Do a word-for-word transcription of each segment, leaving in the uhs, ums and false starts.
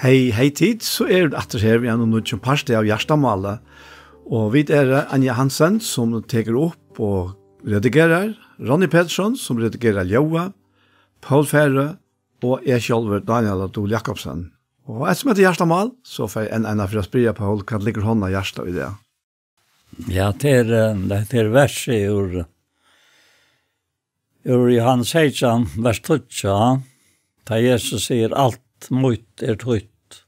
Hey, hey tit, so eru vit aftur her við einum nýggjum parti av Hjartamáli. Og vit eru Anja Hansen, sum tekur upp og redigerar, Ronny Petersson, sum redigerar ljóðið, Poul Færø og eg sjálvur, Daniel Dul Jakobsen. Og eitt sum eitur Hjartamál, so fari eg enn eina ferð at spyrja Poul, hvat liggur honum á hjarta í dag? Ja, tað er, eh, tað er versið úr, úr Jóhannes seytjan, vers tíggju, tá Jesus sigur: "Alt mítt er títt,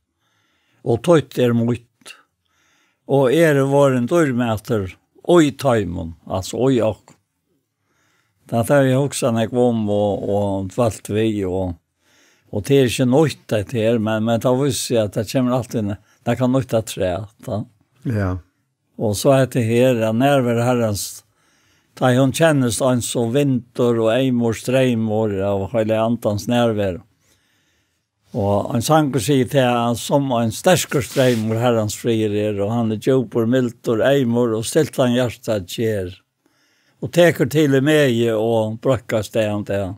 og títt er mítt, og eg eri vorðin dýrmætur í teimum", altso í okkum. Tað havi eg hugsað nógv um og, og dvalt við, og, og tað er ikki nýtt, hetta her, men, men tá vísir seg, at tað kemur altíð ne-, nakað nýtt afturat, tá. Ja. Og so hetta her, at nærvera Harrans, tá hon kennist eins og vindur og eymur streymur av Heilaga Andans nærveru. Og ein sangur sigur tað, at sum ein sterkur streymur Harrans friður er, og hann er djúpur, mildur, eymur, og stillan hjarta ger, og tekur til í megi og breiðkar stað um dag.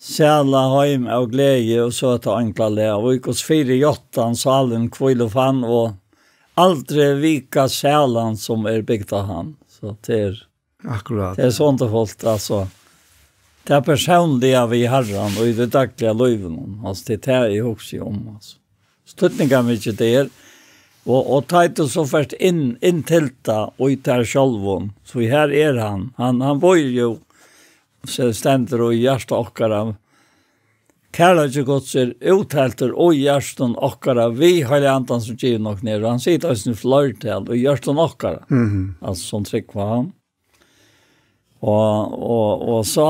Sæla heim av gleði og søta einglalag, og í Guds fyri játtan sálin hvílu fann, og aldri vika sælan sum er bygd á hann. So tað er Akkurát. Tað er so undurfult, altso. Tað persónliga við Harran og í tí dagliga lívinum. Altso, tað er tað, eg hugsi um, altso. Týdningarmikið tað er. Og, og tá tú so fert inn, inn til tað, og í tær sjálvum, so her er hann. Hann, hann býr jú, so stendur og í hjarta okkara. Kærleiki Guds er útheltur og í hjartum okkara við Heilaga Andan, sum givin okkum er. Og hann sigur eisini fleirtal, í hjørtum okkara. Mhm. Altso, sum trúgva á hann. Og, og, og so,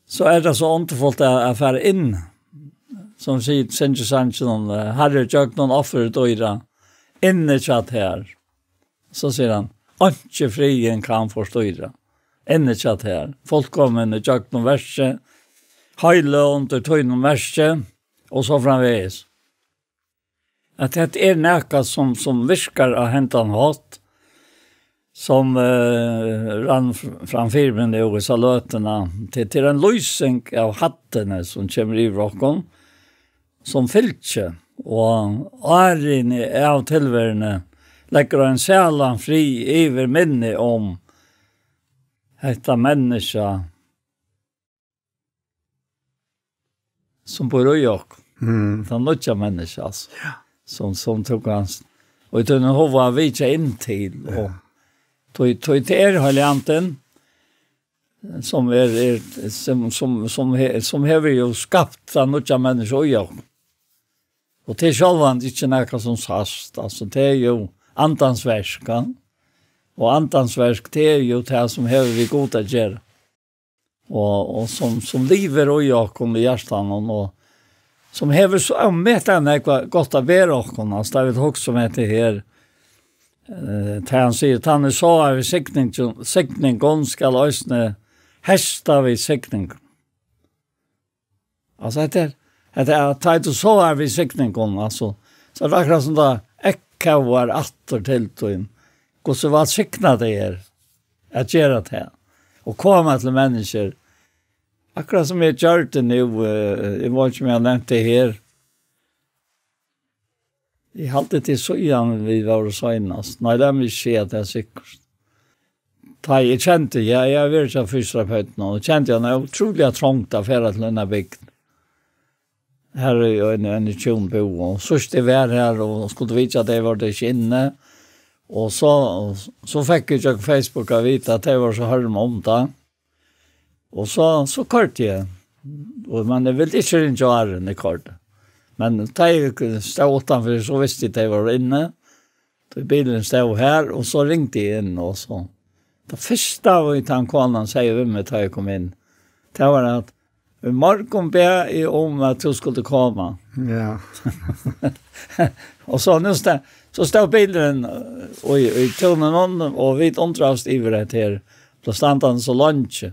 so er tað so undurfult at, at fara inn, sum sigur, syngir sangin um, eh, Harri, gjøgnum ofrið dýra, inni hjá tær. So sigur hann, einki friðin kann forstýra, inni hjá tær, fullkomin í gjøgnum verki, heiløg undir tínum merki, og so framvegis. At hetta er nakað, sum, sum virkar á hendan hátt, sum, eh, rann f-, fram fyri meg nú í hesa løtuna. Tað, tað er ein lýsing av hæddini, sum kemur yvir okkum, sum fylgi, og árinni av tilveruni leggur ein sælan frið yvir minni um hetta menniskja, sum býr í okkum. Mm. Tað nýggja menniskja, altso. Ja. Sum, sum tú kanst, og í tínum huga vitja inn til, og Ja. tí, tí tað er Heilagi Andin, sum er, er, sum, sum, sum he-, sum hevur jú skapt tað nýggja menniskja í okkum. Og tað er sjálvandi ikki nakað sum sæst, altso, tað er jú Andans verk, ja. Og Andans verk, tað er jú tað sum hevur við Gud at gera. Og, og sum, sum livir í okkum í hjartanum, og sum hevur so ómetaliga nógv gott at bera okkum, altso, tá vit hugsa um hetta her, eh, tá hann sigur, "Tann ið sáar við signing, signingum skal eisini heysta við signingum." Altso, hetta er, hetta er, tá ið tú sáar við signingum, altso, so er tað akkurát sum tað ekkaðar aftur til tín. Hvussu vælsignað tað er at gera tað. Og koma til menniskju. Akkurát sum eg gjørdi nú, eh, eg veit ikki um eg havi nevnt tað her. Eg haldi tað er síðan vit vóru seinast. Nei, lat meg siga tað sikkurt. Tá eg kendi, ja, eg havi verið hjá fysioterapeutin, og kendi hana ótrúliga trongt at fara til eina bygd. Har er jú ein, ein hjún búði, og síðst eg var har og skuldi vitja, tey vóru ikki inni. Og so, so fekk eg gjøgnum Facebook at vita at tey vóru so harm um tað. Og so, so koyrdi eg. Og, men eg vildi ikki ringja áðrenn eg koyrdi. Men tá eg stóð uttanfyri, so visti eg, tey vóru inni. Tá bilurin stóð har, og so ringdi eg inn, og so. Tað fyrsta, ið tann konan segði við meg, tá eg kom inn, tað var at, "Í morgun bað eg um, at tú skuldi koma." Ja. Og so nú sta-, so stóð bilurin, eh, í, í túninum, og vit undraðust yvir hetta her, tá standandi so leingi.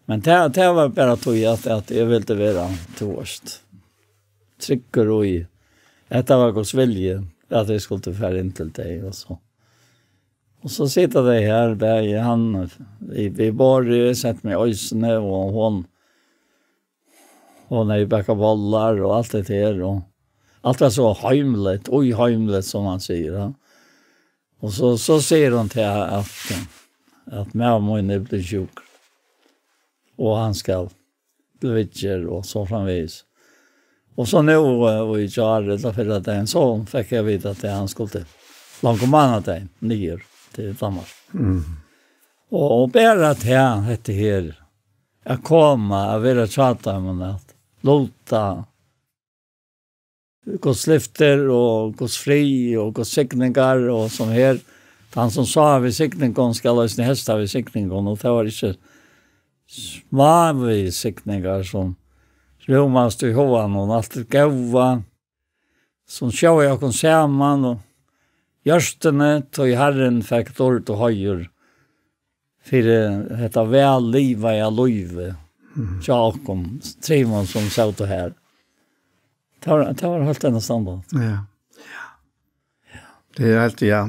Men tað, tað var bara tí, at, at eg vildi vera, tú veist, tryggur í, at tað var Guds vilji, at eg skuldi fara inn til tey, og so. Og so sita tey her, bæði hann, við, við borðið, eg setti meg í eisini, og hon, Hon hevði bakað bollar og alt det her, og alt var so heimligt, óheimligt, sum man sigur, ja. Og so, so sigur hon til, at, at maður mín er blivin sjúkur, og hann skal blíva viðgjørd, og so framvegis. Og so nú, eh, og í gjár, ella fyrradagin, so fekk eg at vita, at hann skuldi langa mánadagin niður til Danmark. Mm. Og, og bara at her, hetta her, at koma, at vera hjá teimum, at lúta Guds lyftir og Guds frið og Guds signingar, og sum her, hann sum sá við signingum skal eisini heysta við signingum, og tað var ikki smávegis signingar sum rúmast í huganum, alt tað góða, sum sjóði okkum saman og hjørtuni, tí Harrin fekk dýrd og heiður fyri hetta væl livaða lívið Mhm. hjá okkum trimum, sum sótu her. Tað var, tað var heilt enastandi. Ja. Tað er heilt, ja.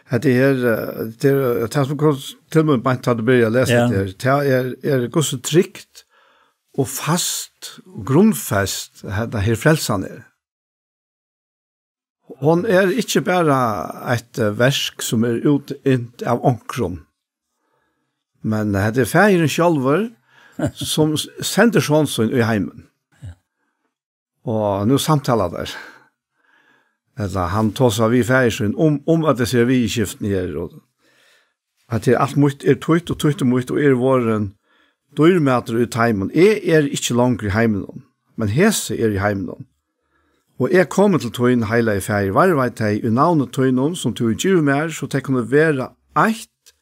Hetta her, eh, tað er, tað sum kom til meg beint tá tú byrjaði at lesa Ja. hetta her, tað er, er hvussu trygt og fast og grundfest hetta her frelsan er. Hon er ikki bara eitt, eh, verk sum er útynt av onkrum, men hetta er Faðirin sjálvur, sum s-, sendir son sín í heimin. Og nú samtala teir. Ella hann tosar við Faðir sín um, um at tað er viðurskiftini her, og at tað er alt mítt er títt, og títt er mítt, og er vorðin dýrmætur í teimum. Eg eri ikki longur í heiminum, men hesi eru í heiminum. Og eg komi til tín, Heilagi Faðir, varðveit tey í navni tínum, sum tú hevur givið mær, so tey kunnu vera eitt,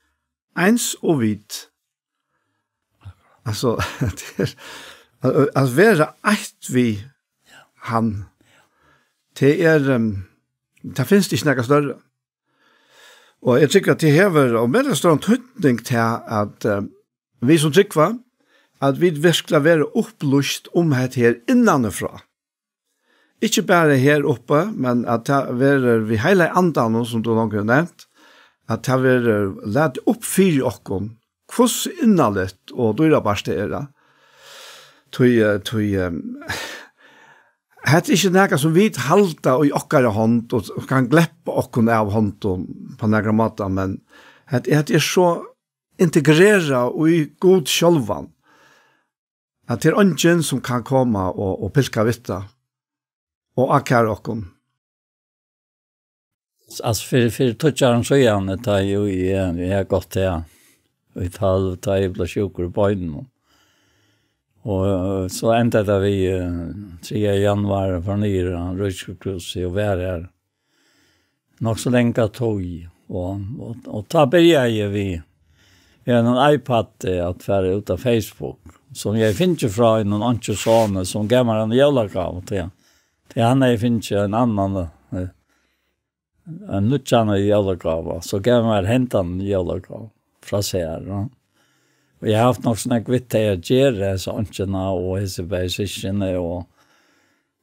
eins og vit. Altso, tað er, at, at vera eitt við hann, tað er, ehm, tað finst ikki nakað størri. Og eg tykki, at tað hevur, og meira stóran týdning til at, eh, vit sum trúgva, at vit virkuliga verða upplýst um hetta her innanfrá. Ikki bara her uppi, men at tað verður við Heilaga Andanum, sum tú longu hevur nevnt, at tað verður latið upp fyri okkum, hvussu innaligt og dýrabært tað er, ja. Tí, eh, tí, eh, hetta er ikki nakað, sum vit halda í okkara hond og, og kann gleppa okkum av hondum á nakran máta, men hetta, hetta er so integrerað í Gud sjálvan, at tað er eingin, sum kann koma og, og pilka við tað og ákæra okkum. Altso, fyri, fyri tjúgu árum síðan, tá eg, eg, eg har gott her, í tólv, tá eg bleiv sjúkur í beinunum. Og, eh, so endaði tað við, eh, triðja januar, fór niður á Ríkissjúkrahúsið og var har nokk so langa tíð. Og, og, og tá byrjaði eg við, við einum iPad, eh, at fara út á Facebook, sum eg fekk frá einum onkjusoni, sum gav mær eina jólagávu til, til hann hevði fingið ein annan, eh, ein nýggjan jólagávu, so gav hann mær hendan jólagávu frá sær, ja. Og eg havi havt nokk so nógv við tey at gera, hesa onkjuna og hesi bæði systkini, og,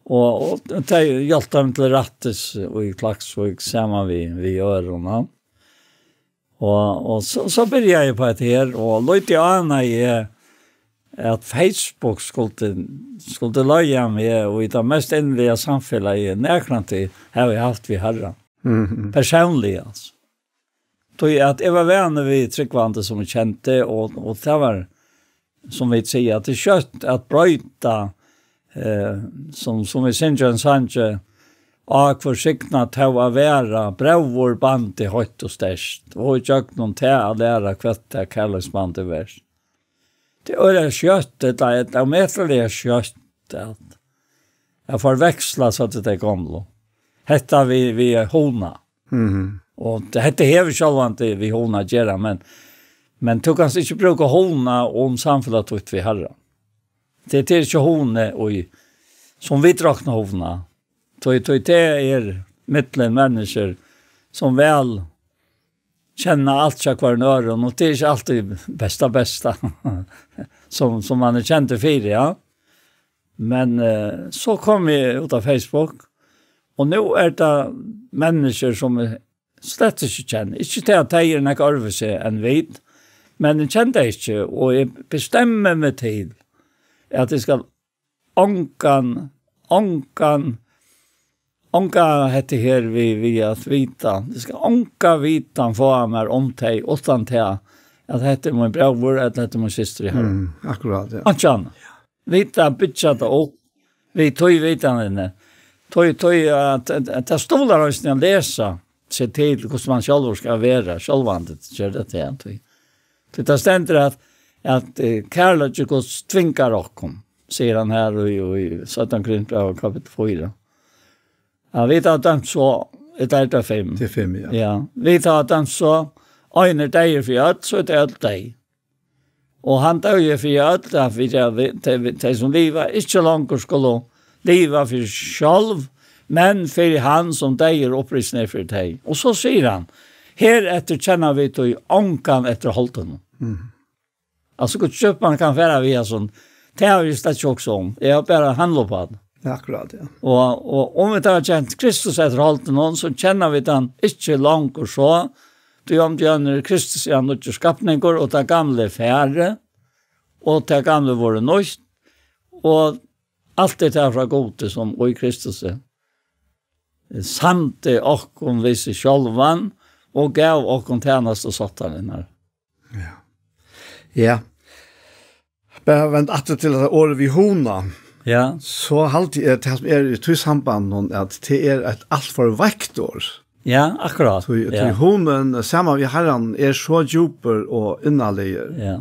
og, og tey hjálptu teimum til rættis í Klaksvík, saman við, við øðrum, ja. Og, og so, so byrjaði eg på hetta her, og lítið ánaði eg, at Facebook skuldi, skuldi leiða meg í tað mest inniliga samfelagið, eg nakrantíð havi havt við Harran. Mhm. Persónliga, altso. Tí at eg var vanur við trúgvandi, sum eg kendi, og, og tað var, sum vit siga, at tað er skjótt at broyta, eh, sum, sum vit syngja ein sangi, á, hvør signar tó at vera bróðurbandið heitt og sterkt, og ígjøgnum tað at læra, hvat tað kærleiksbandið er vert. Tað er skjótt, tað er ómetaliga skjótt, at, at forveksla, so at tað er gomlu. Hetta við, við hugna. Mhm. Og tað, hetta hevur sjálvandi við hugna at gera, men, men tú kanst ikki brúka hugna um samfelag títt við Harran. Tað, tað er ikki hugni í, sum vit rokna hugna. Tí, tí tað er millum menniskjur, sum væl kenna alt hjá hvørjum øðrum, og tað er ikki altíð besta, besta, sum, sum man er kendur fyri, ja. Men, eh, so kom eg út á Facebook, og nú er tað menniskjur, sum eg slett ikki kenni. Ikki tað at tey eru nakað øðrvísi enn vit, men eg kenni tey ikki, og eg bestemmi meg til, at eg skal ongan, ongan, onga hetta her við, við at vita. Eg skal onga vitan fáa mær um tey, uttan tað, at hetta er mín bróðir, ella hetta er mín systir í Harranum. Mm, akkurát, ja. Einki annað. Vita, byggja tað upp, við tí vitanini. Tí, tí at, at, at tað stuðlar eisini at lesa seg til, hvussu man sjálvur skal vera, sjálvandi, ger tað til, tí. Tí tað stendur at, at, eh, kærleiki Guds tvingar okkum, sigur hann her í, í seinna Korintbræv, kapittul fýra. Ja, vit hava dømt so, er tað fimm? Tað er fimm, ja. Ja, vit hava dømt so, ein er deyður fyri øll, so er tey øll deyð. Og hann doyði fyri øll, at vit, at vit, tey, tey sum liva, ikki longur skulu liva fyri sjálv, men fyri hann, sum deyður upprisin er fyri tey. Og so sigur hann, hereftir kenna vit tí ongan eftir holdinum. Mhm. Altso, hvussu djúpt man kann fara við hasum, tað havi eg slett ikki hugsað um. Eg havi bara handlað upp á tað. Ja, akkurát, ja. Og, og um vit hava kent Kristus eftir holdinum, so kenna vit hann ikki longur so. Tí um tað er Kristus, er hann nýggjur skapningur, og tað gamla er farið, og tað gamla er vorðið nýtt, og alt er tað frá Gudi, sum í Kristus er. Samdi okkum við seg sjálvan og gav okkum tænastu sáttarinnar. Ja. Ja. Bara vend aftur til tað orðið við hugna. Ja. So haldi eg, tað sum er í tí sambandinum, at tað er eitt alt for veikt orð. Ja, akkurát. Tí, ja. Tí hugnin, saman við Harran, er so djúpur og innarligur. Ja.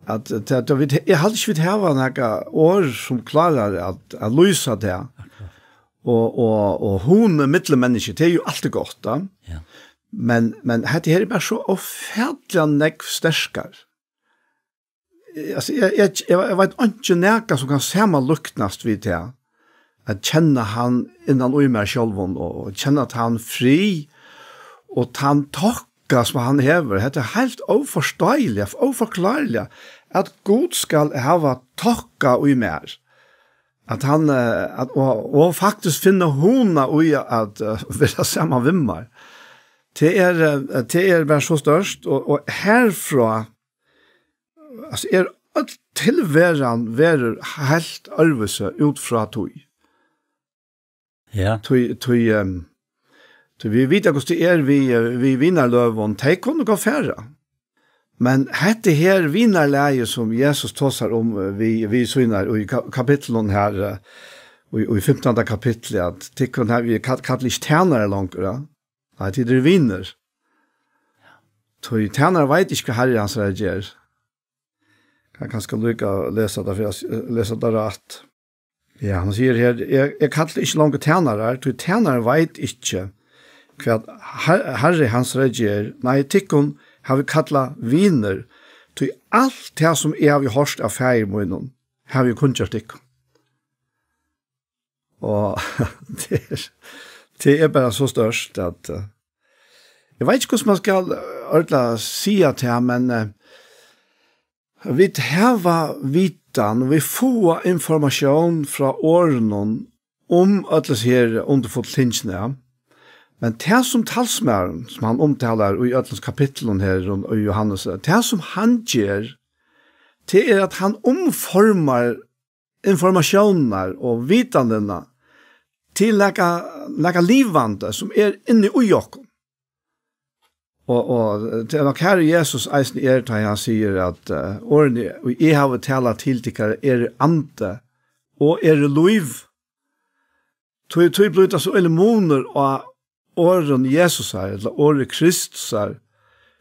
At, at, at vit, eg haldi ikki, vit hava nakað orð sum klárar at, at lýsa tað. Akkurát. Og, og, og hugni millum menniskju, tað er jú altíð gott, ja. Ja. Men, men hetta her er bara so ófatiliga nógv sterkari. Altso, eg, eg, eg, eg veit ikki nakað sum kann samanlíknast við tað, at kenna hann innan í mær sjálvum og, og kenna tann frið og tann tokka sum hann hevur. Hetta er heilt óforståeligt, óforklárligt, at Gud skal hava tokka í mær. At hann, eh, at, og, og faktiskt finna hugna í at, eh, vera saman við mær. Tað er, eh, tað er bara so stórt, og, og herfrá, altso, er øll tilveran verður heilt øðrvísi út frá tí. Ja. Tí, tí, ehm, tí vit vita, hvussu tað er við, eh, við vinarløgum, tey kunnu gott fara. Men hetta her vinarlagið, sum Jesus tosar um, eh, við, við sínar í ka-, kapitlinum her, eh, í, í fimtanda kapitli, at tykkum havi eg kall-, kallað ikki tænarar longur, ja. Nei, tit eru vinir. Tí tænari veit ikki, hvat harri hansara ger. Kann kanska líka lesa tað, fyri at s-, lesa tað rætt. Ja, hann sigur her, eg, eg kalli ikki longur tænarar, tí tænarin veit ikki, hvat har-, harri hansara ger. Nei, tykkum havi eg kallað vinir, tí alt tað, sum eg havi hoyrt av faðir mínum, havi eg kunngjørt tykkum. Og tað er, tað er bara so stórt at, eh, eg veit ikki, hvussu man skal, eh, ordiliga siga tað, men, eh, vit hava vitan, og vit fáa informatión frá orðunum um øll hesi her undurfullu tingini, ja. Men tað, sum talsmaðurin, sum hann umtalar í øllum kapitlunum her um, í Jóhannes, tað, sum hann ger, tað er, at hann umformar informatiónirnar og vitanina til nakað, nakað livandi, sum er inni í okkum. Og, og tað er nokk har Jesus eisini er, tá hann sigur at, eh, orðini, og eg havi talað til tykkara, eru andi og eru lív. Tí, tí blívur tað so øgiligur munur á orðum Jesusar, ella orði Kristusar,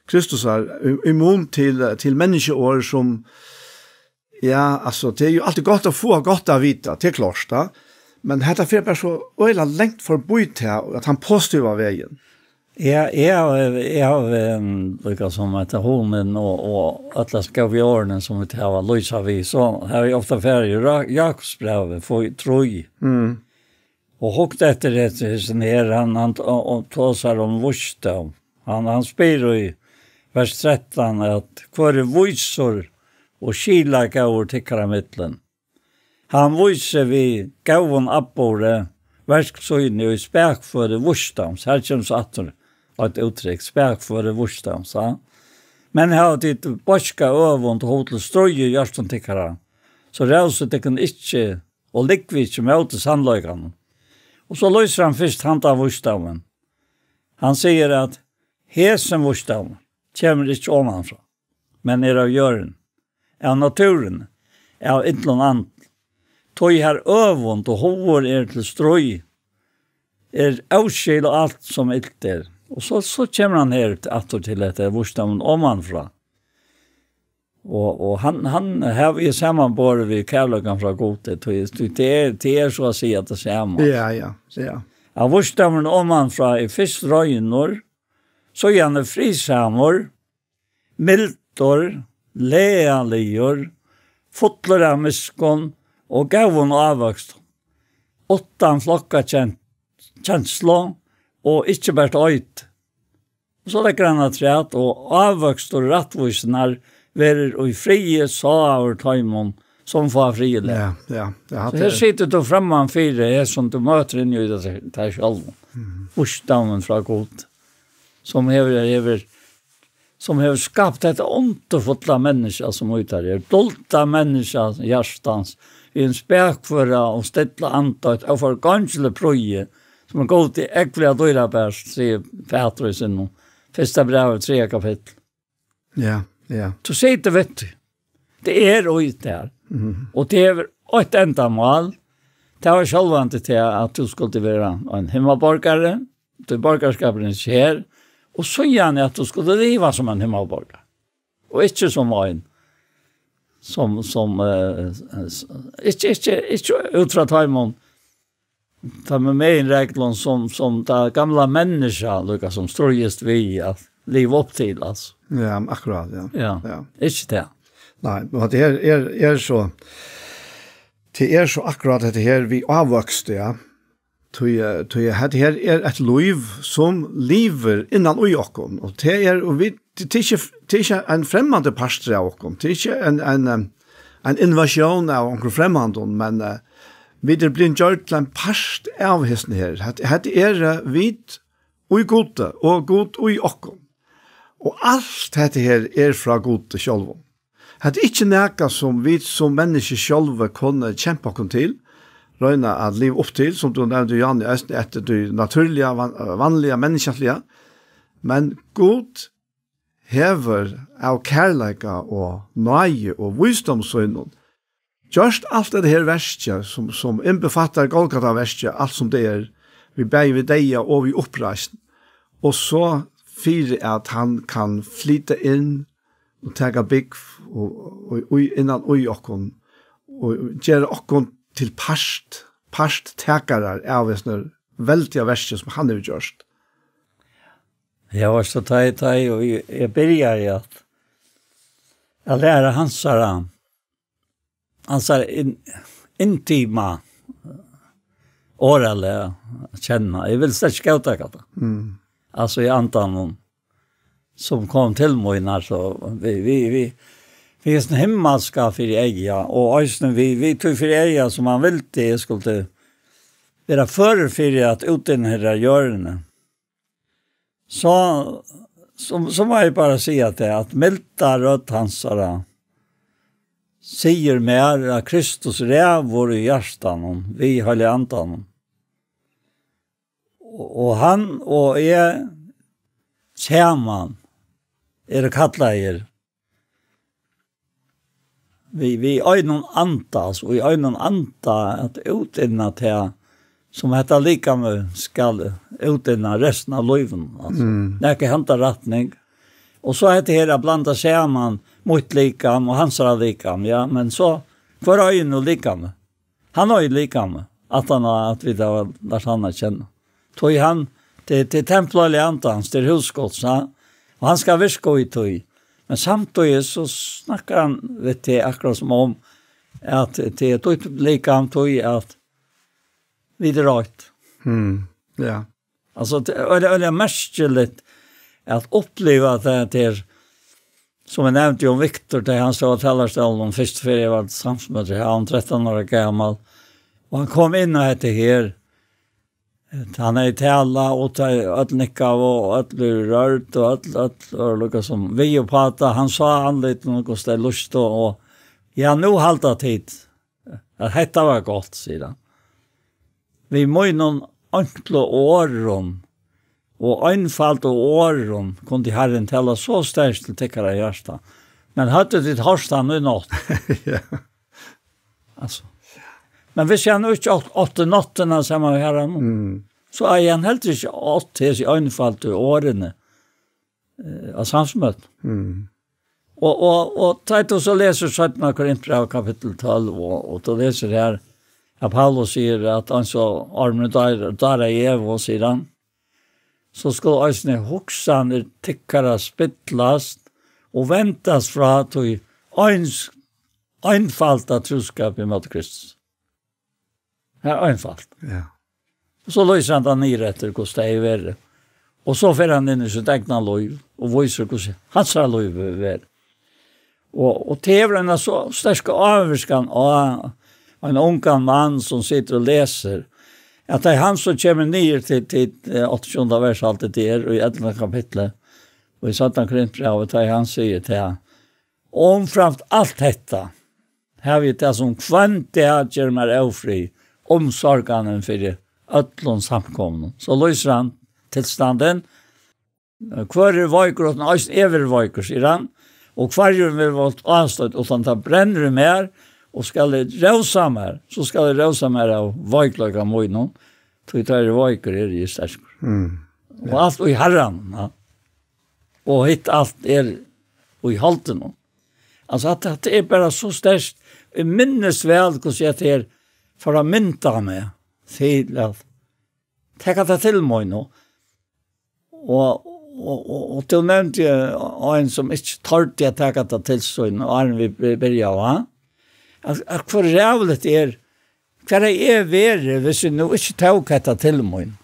Kristusar, í, í mun til, til menniskjuorð sum, ja, altso, tað er jú altíð gott at fáa gott at vita, tað er klárt, ja. Men hetta fer bara so øgiliga langt forbí tað, at hann positiva vegin. Ja, eg havi, eg havi, ehm, líka sum at hugnin og, og øll hesi góðu orðini sum vit hava lýsa við, so havi eg ofta farið í Ra-, Jakobsbrævi, fýra, trý. Mm. Og hugt eftir hesi, hesum her, hann, hann, og, og tosar um vísdóm. Hann, hann spyr í vers trettan at, hvør er vísur og skilagóður tykkara millum? Hann vísir við góðum atburði verk síni í spakføri vísdóms. Her kemur so aftur eitt úttrykk, spakføri vísdóms, ja. Men hava tit beiska øvund og hug til stríð í hjørtum tykkara, so rósið tykkum ikki og lúgvi ikki móti sannleikanum. Og so lýsir hann fyrst handan vísdómin. Hann sigur at hesin vísdómur kemur ikki omanfrá, men er av jørðini, av náttúruni, av illum andi. Tí har øvund og hugur er til stríð, er óskil og alt sum ilt er. Og so, so kemur hann her aftur til hetta vísdómin omanfrá. Og, og hann, hann hevur jú samanborið við kærleikan frá Gudi, tí, tí tað er, tað er so at siga tað sama. Ja, ja, ja. At vísdómurin omanfrá er fyrst reinur, síðani friðsamur, mildur, lagaligur, fullur av miskunn og góðum ávøkstum, uttan flokkakenslu og ikki bert eiti. Og so leggur hann afturat, og ávøkstur rættvísinnar verður í friði sáður teimum, sum fáa frið og lag. Ja, ja, ja. So her situr tú framman fyri, her sum tú møtir inn í teg, teg sjálvan. Vísdómin frá Gud, sum hevur, hevur, sum hevur skapt hetta undurfulla menniskja, sum í tær er. Dulda menniskja hjartans, í ein spakføra og stilla andøvt, og forgongilig prýði, sum er Gudi ógvuliga dýrabært, sigur Pætur í sínum fyrsta brævi, triðja kapittul. Ja, ja. So situr við tí. Tað er í tær. Mhm. Og tað hevur eitt endamál. Tað var sjálvandi tað, at tú skuldi vera ein himmalborgari, tí borgarskapurin er her, og síðani at tú skuldi liva sum ein himmalborgari. Og ikki sum ein, sum, sum, eh, s-, ikki, ikki, ikki út frá teimum, teimum meginreglum, sum, sum tað gamla menniskja, líka sum stríðist við at liva upp til, altso. Ja, akkurát, ja. Ja, ja. Ikki tað. Nei, men tað er, er, er so, tað er so akkurát hetta her við ávøkst, ja. Tí, eh, tí hetta her er eitt lív sum livir innan í okkum, og tað er, og vit, tað er ikki, tað er ikki ein fremmandi partur av okkum, tað er ikki ein, ein, em, ein invasión av onkrum fremmandum, men, eh, vit eru blivin gjørd til ein part av hesum her. Hetta, hetta er, eh, vit í Gudi og Gud í okkum. Og alt hetta her er frá Gudi sjálvum. Hetta er ikki nakað, sum vit sum menniskju sjálvi kunnu kempa okkum til, royna at liva upp til, sum tú nevndi, Johanne, eisini eftir tí natúrliga, van-, vanliga, menniskjaliga. Men Gud hevur av kærleika og náði og vísdómi sínum gjørt alt hetta her verkið, sum, sum innbefattar Golgata-verkið, alt sum tað er, við bæði við deyða og við uppreisn. Og so fyri at hann kann flyta inn og taka búgv og, og, og innan í okkum og gera okkum til part, parttakarar av hesum veldiga verki sum hann hevur gjørt. Ja, veitst tú, tá eg, tá eg, og eg, eg byrjaði at, at læra hansara, hansara in-, intima orðalag at kenna. Eg vil slett ikki góðtaka tað. Mm. Altso, í andanum, sum kom til mín, altso, við, við, við, við hesum himmalska fyri eyga, og eisini við, við tí fyri eyga, sum hann vildi, eg skuldi vera førur fyri at útinnherra jørðini. So, so, so má eg bara siga tað, at milda rødd hansara sigur mær, at Kristus ræður í hjartanum við Heilaga Andanum. Og, og hann og eg saman eru kallaðir við, við einum anda, altso, í einum anda at útinna tað, sum hetta likamið skal útinna restina av lívinum, altso. Mm. Nakað í handa rætning. Og so hetta her at blanda saman mítt likam og hansara likam, ja, men so hvør eigur nú likamið? Hann eigur likamið, aftan á at vit hava lært hann at kenna. Tí hann, tað, tað er tempul Heilaga Andans, tað er hús Guds, ha? Og hann skal virka í tí. Men samtíðis so snakkar hann við teg akkurát sum um, at tað er títt likam, tí at vit eru eitt. Mm, ja. Altso, tað er øgiliga, øgiliga merkiligt at uppliva tað, tað er, sum eg nevndi um Viktor, tá hann stóð á talarstólnum fyrstu ferð eg var til samkomumøti, hann trettan ára gamal, og hann kom inn á hetta her, hann hevði talað, og tá øll nikkaðu, og øll blivu rørd, og øll, øll vóru líka sum við uppá tað, hann sá andlitin, og hvussu tey lýstu, og, ja, nú halda tit. At hetta var gott, sigur hann. Við mínum enklu orðum og einfaldu orðum kundi Harrin tala so sterkt til tykkara hjarta. Men høvdu tit hoyrt hann í nátt? Ja. Altso. Men viss hann nú ikki átt-, átti náttina saman við Harranum, mm, so eigur hann heldur ikki átt hesi einfaldu orðini, eh, á samsmøt. Mm. Og, og, og tá tú so lesur seinna Korintbræv kapittul tólv, og, og tú lesur her, at Paulus sigur at hann so ormin dárar Evu, sigur hann, so skal eisini hugsanir tykkara spillast og vendast frá tí eins, einfalda trúskapi móti Kristus. Tað er einfalt. Ja. Og so lýsir hann tað niður eftir, hvussu tað hevur verið. Og so fer hann inn í sítt egna lív og vísir, hvussu hansara lív hevur verið. Og, og tað hevur eina so sterka ávirkan á ein ungan mann sum situr og lesur, at tað er hann sum kemur niður til, til, eh, áttaogtjúgunda vers, alt det der, og í ellivta kapitli, og í sætta Korintbrævi, tað er hann sigur til hann, og umframt alt hetta, havi eg tað, sum hvønn dag ger mær ófrið, umsorganin fyri øllum samkomnum. So lýsir hann tilstandin. Hvør er veikur, uttan eisini eg verði veikur, sigur hann. Og hvørjum verður volt ástøtt, uttan tað brennur í mær, og skal eg rósa mær, so skal eg rósa mær av veikleika mínum, tí tá eg eri veikur, eri eg sterkur. Mm. Og alt í Harranum, ja. Og hitt alt er í holdinum. Altso, at, at tað er bara so sterkt. Eg minnist væl, hvussu eg her fór at mynda meg til at taka tað til mín, og, og, og, og, og tú nevndi jo ein sum ikki tordi at taka tað til sín, og áðrenn vit by-, byrjaðu, ha? At, at hvør ræðuligt er, hvar hevði eg verið, hvis eg nú ikki tók hetta til mín?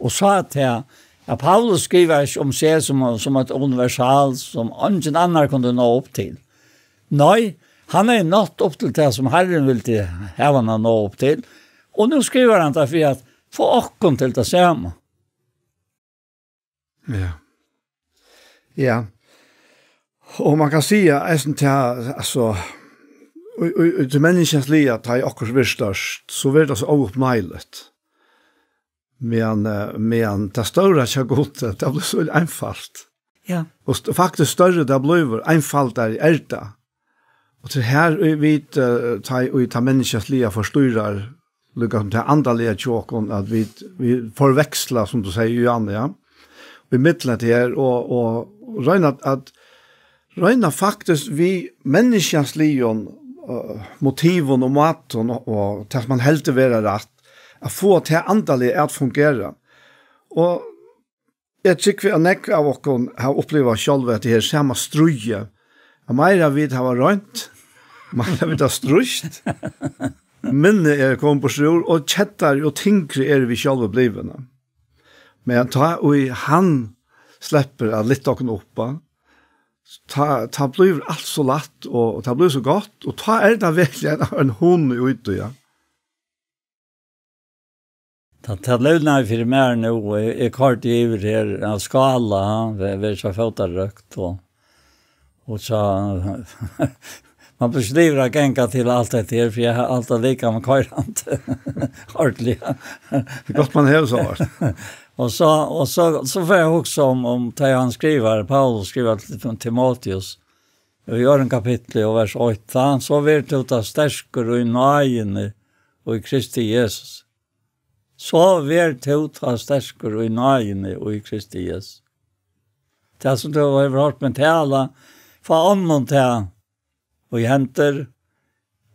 Og sá at her, at Paulus skrivar ikki um seg sum, sum eitt universal, sum eingin annar kundi ná upp til. Nei, hann hevði nátt upp til tað, sum Harrin vildi hava hann at ná upp til. Og nú skrivar hann tað fyri at fáa okkum til tað sama. Ja. Ja. Og man kann siga, eisini til, altso, í, í, í tí menniskjans liði, tá ið okkurt verður stórt, so verður tað so óuppneiligt. Men, eh, men tað stóra hjá Gudi, tað blívur so einfalt. Ja. Og st-, faktiskt størri tað blívur, einfaldari er tað. Og til her í vit, eh, tá í, í tá menniskjans liði forstýrar, líka sum tað andaliga hjá okkum, at vit, vit forveksla, sum tú sigur, Johan, ja. Og í millum hetta her, og, og royna at, at royna faktiskt við menniskjansligum, eh, motivum og mátum og, og tað sum man heldur vera rætt, at fáa tað andaliga at fungera. Og eg trúgvi, at nógv av okkum hava upplivað sjálv hetta her sama stríðið. At meira vit hava roynt, meira vit hava strítt, minni er komið burtur úr, og keddari og tyngri eru vit sjálvi blivin. Men tá ið hann sleppur at lyfta okkum upp, tá, tá blívur alt so lætt, og, og tað blívur so gott, og tá er tað veruliga ein, ein hugna í tí, ja. Tað, tað løgnaði fyri mær nú, og eg, eg koyrdi yvir her av skála, ha, ver, ver so fótarøkt, og, og so, man blívur ikki liðugur at ganga til alt hetta her, fyri eg havi alt av likam koyrandi, ordiliga. Tað er gott, man hevur so vart. Og so, og so, so fór eg at hugsa um, um tað hann skrivar, Paulus skrivar til Tim-, Timoteus, í øðrum kapitli og vers eitt, tá, so ver tú tá sterkur í náðini og í Kristi Jesus. So ver tú tá sterkur í náðini og í Kristi Jesus. Tað sum tú hevur hoyrt meg tala, fá onnum tað í hendur,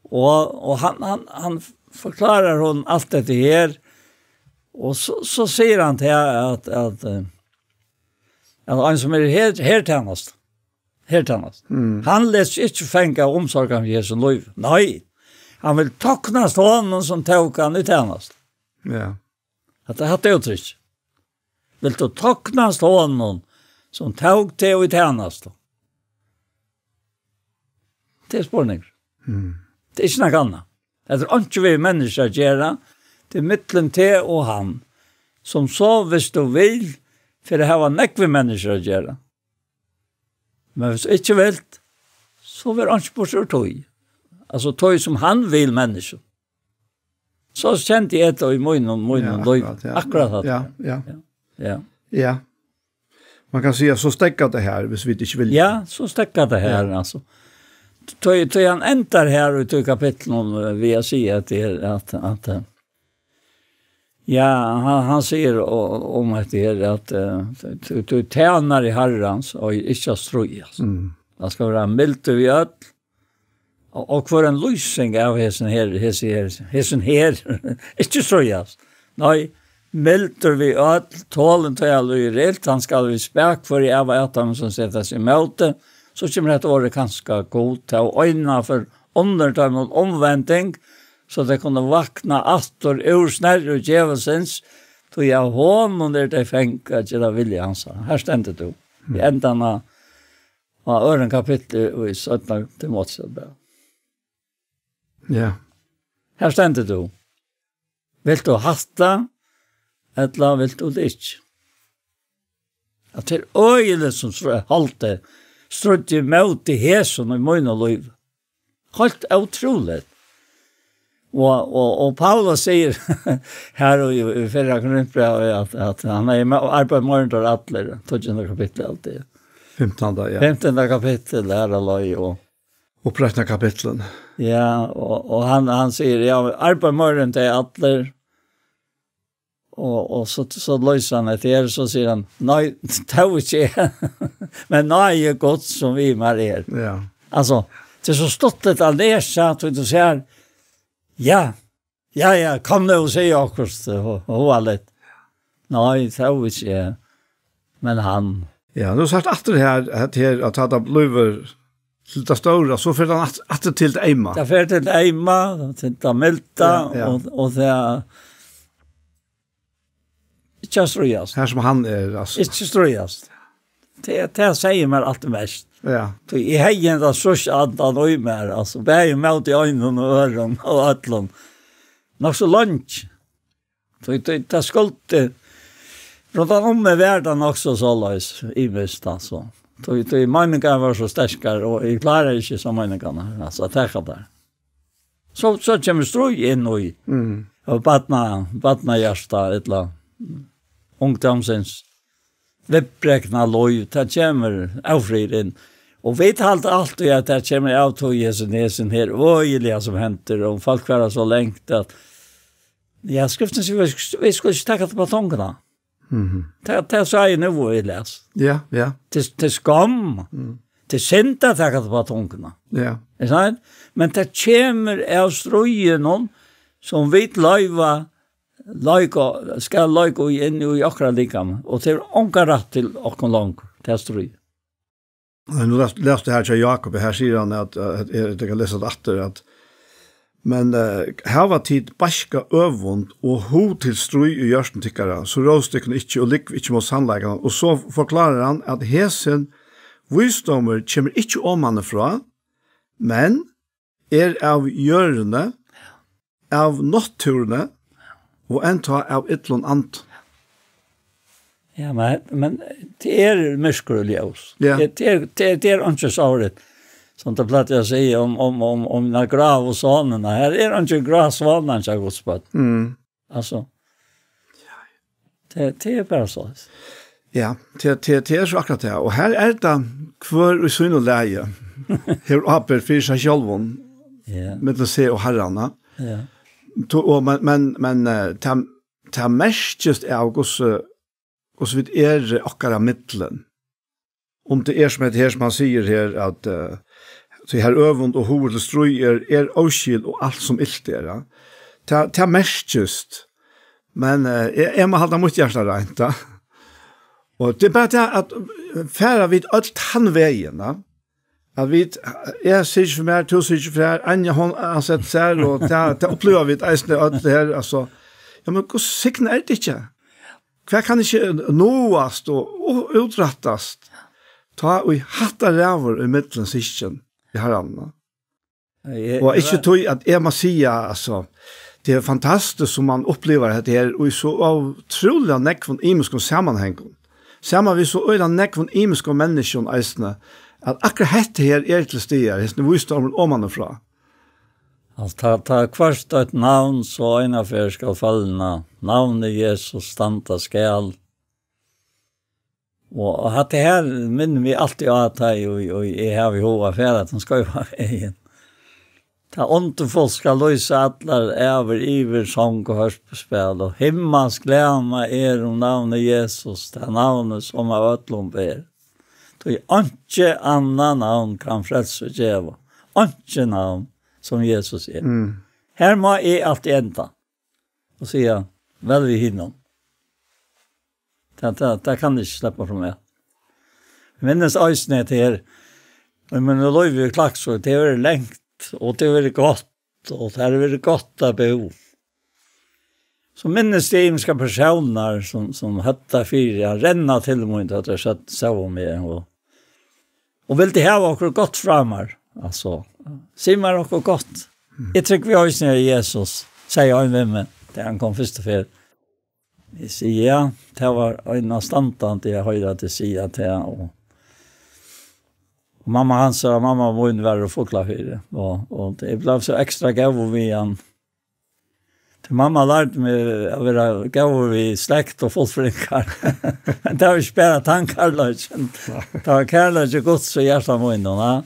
og, og hann, hann, hann forklárar honum alt hetta her, og so, so sigur hann til at, at, eh, at ein sum er her, her tænast, her tænast. Mm. Hann let seg ikki fanga av umsorgan fyri hesum lívi. Nei, hann vil toknast honum sum tók hann í tænast. Ja. Hatta, hatta er úttrykk. Vilt tú toknast honum sum tók teg í tænastu? Tað er spurningur. Mm. Tað er ikki nakað annað. Hetta er einki við menniskju at gera. Tað er millum teg og hann. Sum so, viss tú vil, fer at hava nógv við menniskju at gera. Men viss tú ikki vilt, so ver einki burtur úr tí. Altso, tí sum hann vil menniskju. So kendi eg tað í mínum, mínum Ja, lívi. Akkurat, ja. Akkurat hatta. Ja, ja. Ja. Ja. Man kann siga, so steðgar tað her, hvis vit ikki vilja. Ja, so steðgar tað her, Ja. Altso. Tí, tí hann endar her í tí kapitlinum, eh, við at siga at tað er at, at, eh, ja, hann, hann sigur o-, um at tað er at, eh, tú, tú tænari Harrans og ikki at stríðast. Mm. Hann skal vera mildur við øll, Og, og hvør ein lýsing av hesin her, hesin her, hesin her. Ikki stríðast. Nei, mildur við øll, tolin tá hann lýðir ilt, hann skal við spakføri av at teimum sum seta seg ímóti, so kemur hetta orðið kanska Gud, tá eina ferð undir teimum umvending, so tey kunnu vakna aftur úr snerru djevulsins, tí av honum eru tey feng at gera vilja hansara. Her stendur tú. Í endan av á øðrum kapitli í seinna Timoteusbrævi. Ja. Her stendur tú. Vilt tú hatta, ella vilt tú tað ikki? At tað er øgiligt sum str-, haldi, stríddi móti hesum í mínum lívi. Heilt ótrúligt. Og, og, og Paulus sigur her í, í fyrra Korintbrævi at, at hann hevði me-, arbeitt meira enn teir allir, tíggjunda kapittul alt tað. Fimtanda, ja. Fimtanda kapittul, her er løg og Uppreisnarkapitlen. Ja, og, og hann, hann sigur, ja, arbeitt meira enn teir allir. Og, og so, so loysir hann eftir her, so sigur hann, nei, tó ikki eg. Men nei, er gott som við mær er. Ja. Altso, tað er so stuttligt at lesa, tí tú sær, ja, ja, ja, kom nú og sig okkurt, og, og hugna litt. Nei, tó ikki eg, men hann. Ja, nú sært aftur her, at her, at hetta blívur til tað stóra, so fer hann aftur, aftur til tað eima. Tað fer til tað eima, til tað milda, Ja, ja. og, og tað ikki at stríðast. Her sum hann er, altso. Ikki stríðast. Tað, tað sigur mær alt mest. Ja. Tí eg hevði hendan stríðsandan í mær, altso, bæði móti einum og øðrum og øllum. Nokk so leingi. Tí, tí, tað skuldi, rundan um meg var tað nokk so soleiðis, ymiskt, altso. Tí, tí meiningar var so sterkar, og eg kláraði ikki so meiningarnar, altso, at taka tær. So, so kemur stríð inn í, Mm. og barna-, barnahjarta, ella ungdómsins viðbrekna lív, tað kemur ófriður inn. Og vit halda altíð at tað kemur av tí, hesin, hesin her, øgiliga sum hendir, og fólk fara so langt at, ja, skriftin sigur, vit sk-, vit skulu ikki taka tað á tongina. Mhm. Tað, tað sá eg nú, og eg les. Ja, ja. Til, til skomm. Mm. Til synd at taka tað á tongina. Ja. Er sant? Men tað kemur av stríðinum, sum vit loyva, leika, skal leika í, inn í okkara likam. Og tað er ongan rætt til okkum longur, tað stríð. Nei, nú las-, las tað her hjá Jákup, her sigur hann at, at, at, eg kann lesa tað aftur, at, men, eh, hava tit beiska øvund og hug til stríð í hjørtum tykkara, so róst tykkum ikki og lúgvið ikki móti sannleikanum. Og so forklárar hann at hesin vísdómur kemur ikki omanífrá, men er av jørðini, av náttúruni og enntá av illum andum. Ja, men, men tað er myrkur og ljós. Ja. Tað, tað er, tað, tað er einki sovorðið, sum tað plagdi at siga um, um, um, um na gráu svanirnar. Her er einki grá svanar, sigur Guds barn. Mm. Altso, tað, tað er bara so. Ja, tað, tað, tað er so akkurát tað. Og her er tað hvør í sínum lagi hevur ábyrgd fyri seg sjálvum, Ja. millum seg og Harran, ja. Ja. Tó, og men, men, men, eh, tað, tað merkist av hvussu, hvussu vit eru okkara millum. Um tað er sum hetta her, sum hann sigur her, at, eh, tí har øvund og hugur til stríð er, er óskil og alt sum ilt er, ja. Tað, tað merkist. Men, eh, eg, eg má halda mítt hjarta reint, ja. Og tað er bara tað at, eh, fara vit øll tann vegin, ja. At vit, eg sigi ikki fyri mær, tú sigur ikki fyri mær, Anja, hon, hann setti sær, og tað, tað uppliva vit eisini øll her, altso. Ja, men hvussu signað er tað ikki? Hvat kann ikki náast og, og útrættast? Tá ið hatta ræður ímillum systkin í Harranum. Eg, Og ikki eg tí at eg má siga, altso, tað er fantastiskt sum man upplivir hetta her, og í so ótrúliga nógvum ymiskum samanhangum. Saman við so øgiliga nógvum ymiskum menniskjum eisini, at akkurát hetta her er til staðar, hesin vísdómurin omanífrá. Altso, tá, tá hvørt eitt navn so eina ferð skal følna, navnið Jesus standa skal. Og, og hatta her minnir meg altíð á, tá eg, og, og eg havi hug at fara, at hann skal vera vegin. Tá undurfult skal lýsa allar ævir yvir song og hørpuspæl, og himmalsk læma er um navnið Jesus, tað navnið, sum av øllum ber. Tí einki annað navn kann frelsu geva, einki navn, sum Jesus er. Mm. Her má eg altíð enda og siga, vel við hinum. Tað, tað, tað kann eg ikki sleppa frá mær. Eg minnist eisini at her, eg meni, lív í Klaksvík, tað hevur verið langt, og tað hevur verið gott, og tað hevur verið gott at búð. So minnist eg ymiskar persónar, sum, sum høvdu fyri at renna til mín, tá teir sóu, sóu meg, og, og vildu hava okkurt gott frá mær. Altso, sig mær okkurt gott. Eg trúgvi eisini á Jesus, segði ein við meg, tá hann kom fyrstu ferð. Eg sigi, ja, tað var einastandandi at hoyra teg siga tað, og, og mamma hansara, mamma mín var úr Fuglafirði, og, og eg bleiv so ekstra góður við hann. Tí mamma lærdi meg at vera góður við slekt og fullfyrðingar. Men tað var ikki bara tann kærleikin. Tað var kærleiki Guds í hjarta mínum, ja.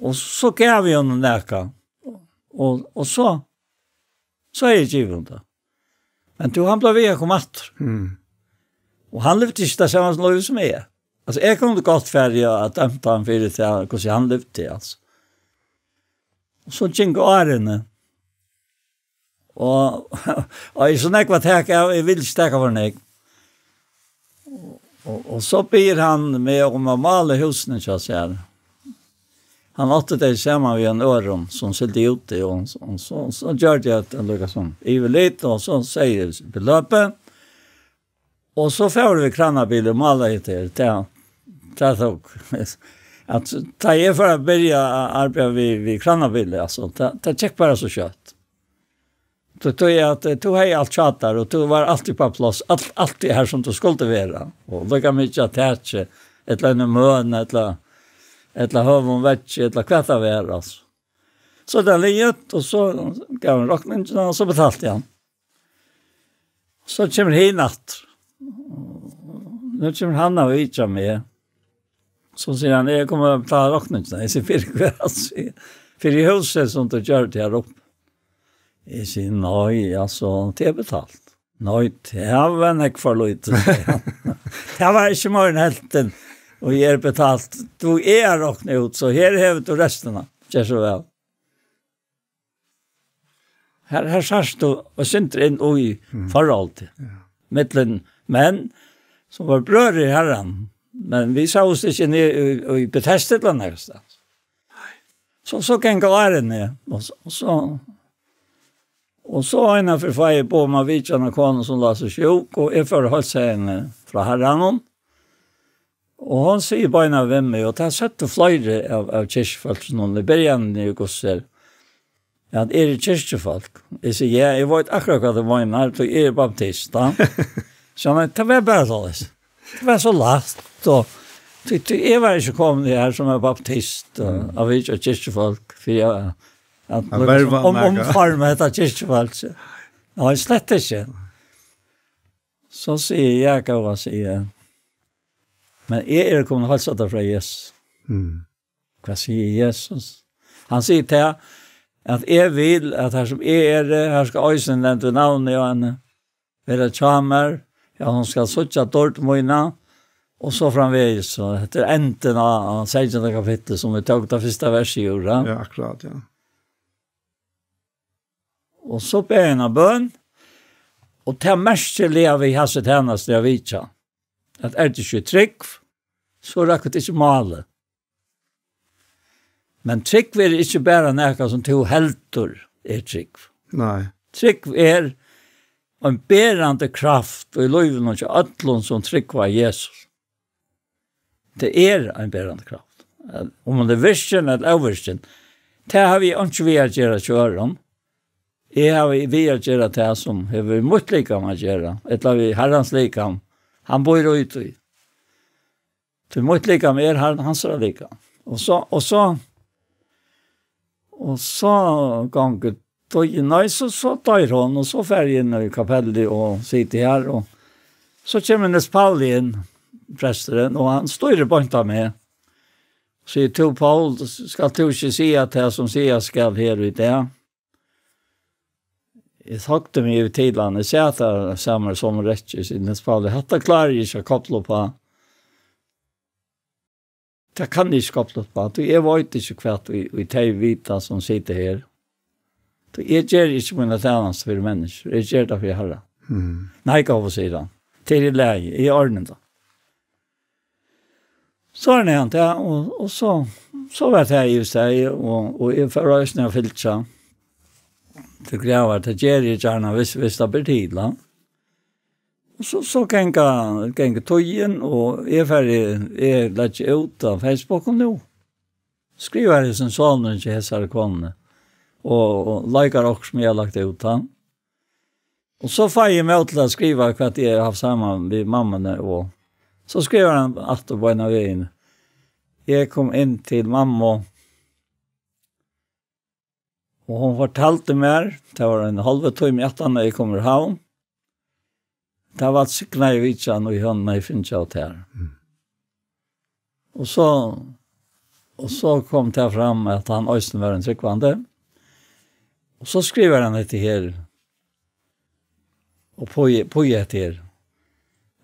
Og so gav eg honum nakað. Og, og so, so hevði eg givið honum tað. Men tú, hann bleiv við at koma aftur. Mm. Og hann livdi ikki tað sama lív sum eg. Altso, eg kundi gott farið og dømt hann fyri tað, hvussu hann livdi, altso. Og so gingu árini. Og, og eg so nógv at taka av, eg vil ikki taka for nógv. Og, og, og so biður hann meg um at mála húsini hjá sær. Hann átti tey saman við ein øðrum, sum sigldi úti, og, og so, so gjørdi eg eitt, líka sum yvirlit, og so segði eg beløpið. Og so fóru vit í kranabili og málaðu her. Tað, tað tók. At tá eg fór at byrja at arbeiða við, við kranabili, altso, tað, tað gekk bara so skjótt. Tú, tú, at, eh, tú hevði alt hjá tær, og tú var altíð á pláss, alt, altíð har sum tú skuldi vera. Og líka mikið at taki, ella ein møn, ella, ella høgum veggi, ella hvat tað var, altso. So tað liðugt, og so gav hann rokningina, og so betalti hann. So kemur hin aftur. Nú kemur hann at vitja meg. So sigur hann, eg komi at betala rokningina. Eg sigi, fyri hvat? Sigur, fyri húsið sum tú gjørdi her uppi. Eg sigi, nei, altso, tað er betalt. Nei, tað var nógv for lítið, segði hann. Tað var ikki meir enn helvtin, og eg er betalt. Tú er roknað út, so her hevur tú restina. Ger so væl. Her, her sært tú og sindur inn í Mm. forholdi Ja. millum menn, sum vóru brøður í Harran. Men vit sáust ikki inni í, í, í Betesda ella nakað stað. So, so ganga árini, og so, og so, og so eina ferð fái eg boð um at vitja eina konu, sum lá so sjúk, og eg fór at heilsa henni frá Harranum. Og hon sigur beinanvegin við meg, og tað søgdu fleiri av, av kirkjufólkinum í byrjanini, hvussu er, at eg eri kirkjufólk. Eg sigi, ja, eg veit akkurát hvat tú meinar, tí eg eri baptist, tá. So, men tað var bara soleiðis. Tað var so lætt, og tí, tí eg var ikki komin her sum ein baptist, og Mm. at vitja kirkjufólk, fyri at, at At líka verva um, um, nakað. Umforma hetta kirkjufólk. Nei, slett ikki. So sigi eg, ja, góða, sigi eg. Men eg eri komin at heilsa tær frá Jesus. Mm. Hvat sigur Jesus? Hann sigur til, at eg vil, at har sum eg eri, har skal eisini nevnt við navni á henni, vera hjá mær, at hon skal síggja dýrd mína, og so framvegis. So hetta er endin á, á seytjanda kapitli, sum vit tóku tað fyrsta versið úr, ja. Ja, akkurát, ja. Og so bað eg eina bøn, og tað merkiliga við hasi tænastu at vitja, at er tað ikki trúgv, so rakkur tað ikki málið. Men trúgv er ikki bara nakað sum tú heldur er trúgv. Nei. Trúgv er ein berandi kraft í lívinum hjá øllum sum trúgva á Jesus. Tað er ein berandi kraft. Um hon er virkin ella óvirkin, tað havi eg einki við at gera hjá øðrum. Eg havi við at gera tað sum hevur við mítt likam at gera, ella við Harrans likam. Hann býr í tí. Tí mítt likam er Harran, hansara likam. Og so, og so, Og so gongur tíðin, nei, so, so doyr hon, og so fer eg inn í kapellið og siti her, og so kemur Niels Pauli inn, presturin, og hann stýrir beint av meg. Sigur: «Tú, Paul, skalt tú ikki siga tað, sum sigast skal her í dag?» Eg tók meg yvir til hann. Eg sat har saman við sovorðnum rekki, sigur Niels Pauli: «Hatta klári eg ikki at kopla upp á. Tað kann eg ikki kopla upp á. Tí eg veit ikki, hvat ið, ið tey vita, sum sita her. Tí eg geri ikki mína tænastu fyri menniskjur. Eg geri tað fyri Harran.» Mm. «Nei, góði», sigur hann. «Tað er í lagi. Eg ordni tað.» So er hann, ja, og, og so, so var tað í seg, og, og eg fór eisini at fylgja til gravar, tað geri eg gjarna, hvis, hvis tað ber til, ja. Og so, so ganga, ganga tíðin, og eg fari, eg leggi út á Facebook, og nú skrivar hesin sonurin til hesari konuni, og, og leikar okkurt sum eg havi lagt út, ha. Og so fái eg meg til at skriva hvat eg havi havt saman við mammuni, og so skrivar hann aftur beinanvegin. Eg kom inn til mammu, og hon fortaldi mær, tað var ein hálvur tími aftan, at eg kom úr Havn. Tað var signaða vitjan, og hon hevði fingið av tær. Mm. Og so, og so kom tað fram, at hann eisini var ein trúgvandi. Og so skrivar hann hetta her, og pí, pí hetta her,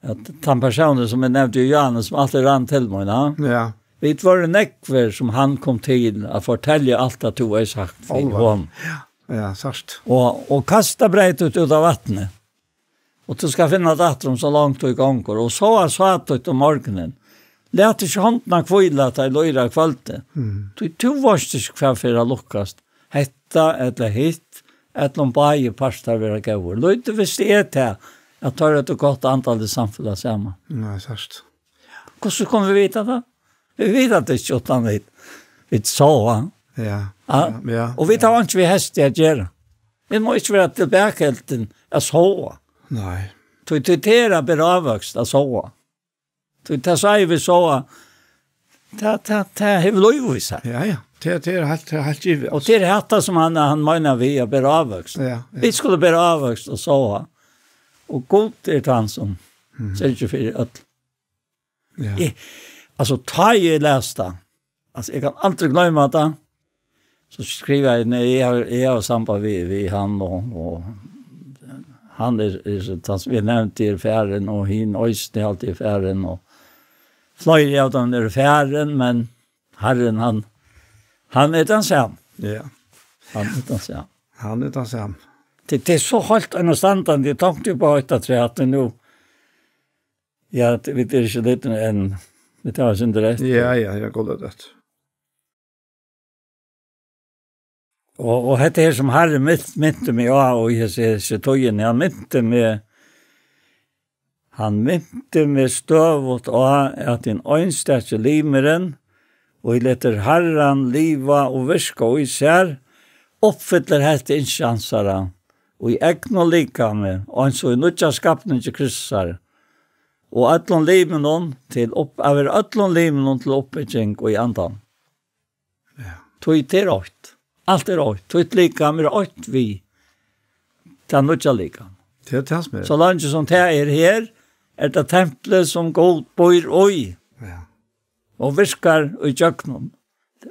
at tann persónurin, sum eg nevndi, Johannes, sum altíð rann til mín, ha? Ja. Vit vóru nógvir, sum hann kom til at fortelja alt, at tú hevði sagt fyri honum. Ja, ja, sært. Og, og kasta breyt út, út á vatnið. Og tú skalt finna tað aftur um so langt tú gongur. Og so er sátítt um morgunin. Lat ikki hondina hvíla, tá ið líður á kvøldið. Mm. Tí tú veitst ikki, hvat fer at lukkast. Hetta ella hitt, ella um báðir partar verða góðir. Lítið visti eg tað, at teir høvdu gott andaligt samfelag saman. Nei, sært. Hvussu kunnu vit vita tað? Vit vita tað ikki, uttan vit, vit sáa. Ja, ja, ja. Og vit hava ikki við hesti at gera. Vit má ikki vera tilbakahildin at sáa. Nei. Tí, tí tað er at bera ávøkst at sáa. Tí tað sáa vit sáa, tað, tað, tað hevur lív í sær. Ja, ja. Tað, tað er heilt, tað er heilt givið, altso. Og tað er hetta, sum hann, hann meinar við at bera ávøkst. Ja, ja. Vit skulu bera ávøkst og sáa. Og Gud er tann, sum syrgir fyri øll. Ja. Eg, altso, tá eg las tað, altso, eg kann aldri gloyma tað, so skrivaði eg, nei, eg havi, eg havi samband við, við hann, og, og hann er, er, tann sum eg nevndi, er farin, og hin eisini, alt er farin, og fleiri av teimum eru farin, men Harrin, hann, hann er tann sami. Ja. Hann er tann sami. Hann er tann sami. Tað, tað er so heilt einastandandi, eg tonkti upp á eitt afturat nú. Ja, tað, vit eru ikki lidnir enn. Vit hava eitt sindur eftir. Ja, ja, ja, góða tað. Og, og hetta her, sum Harrin mynt-, minti meg á, og eg sigi, sigi tøgin, hann minti meg, hann minti meg støðugt á, at hin einstaki limurin, og letur Harran liva og virka í sær, uppfyllir hetta ynski hansara, og í egnum likami, eins og í nýggja skapningi Kristusar, og øllum limunum til upp-, at vera øllum limunum til uppbygging í andanum. Ja. Tí tað er eitt. Alt er eitt. Títt likam er eitt við tað nýggja likam. Tað er tað sum er. So leingi sum tað er her, er tað templið sum Gud býr í. Ja. Og virkar í gjøgnum.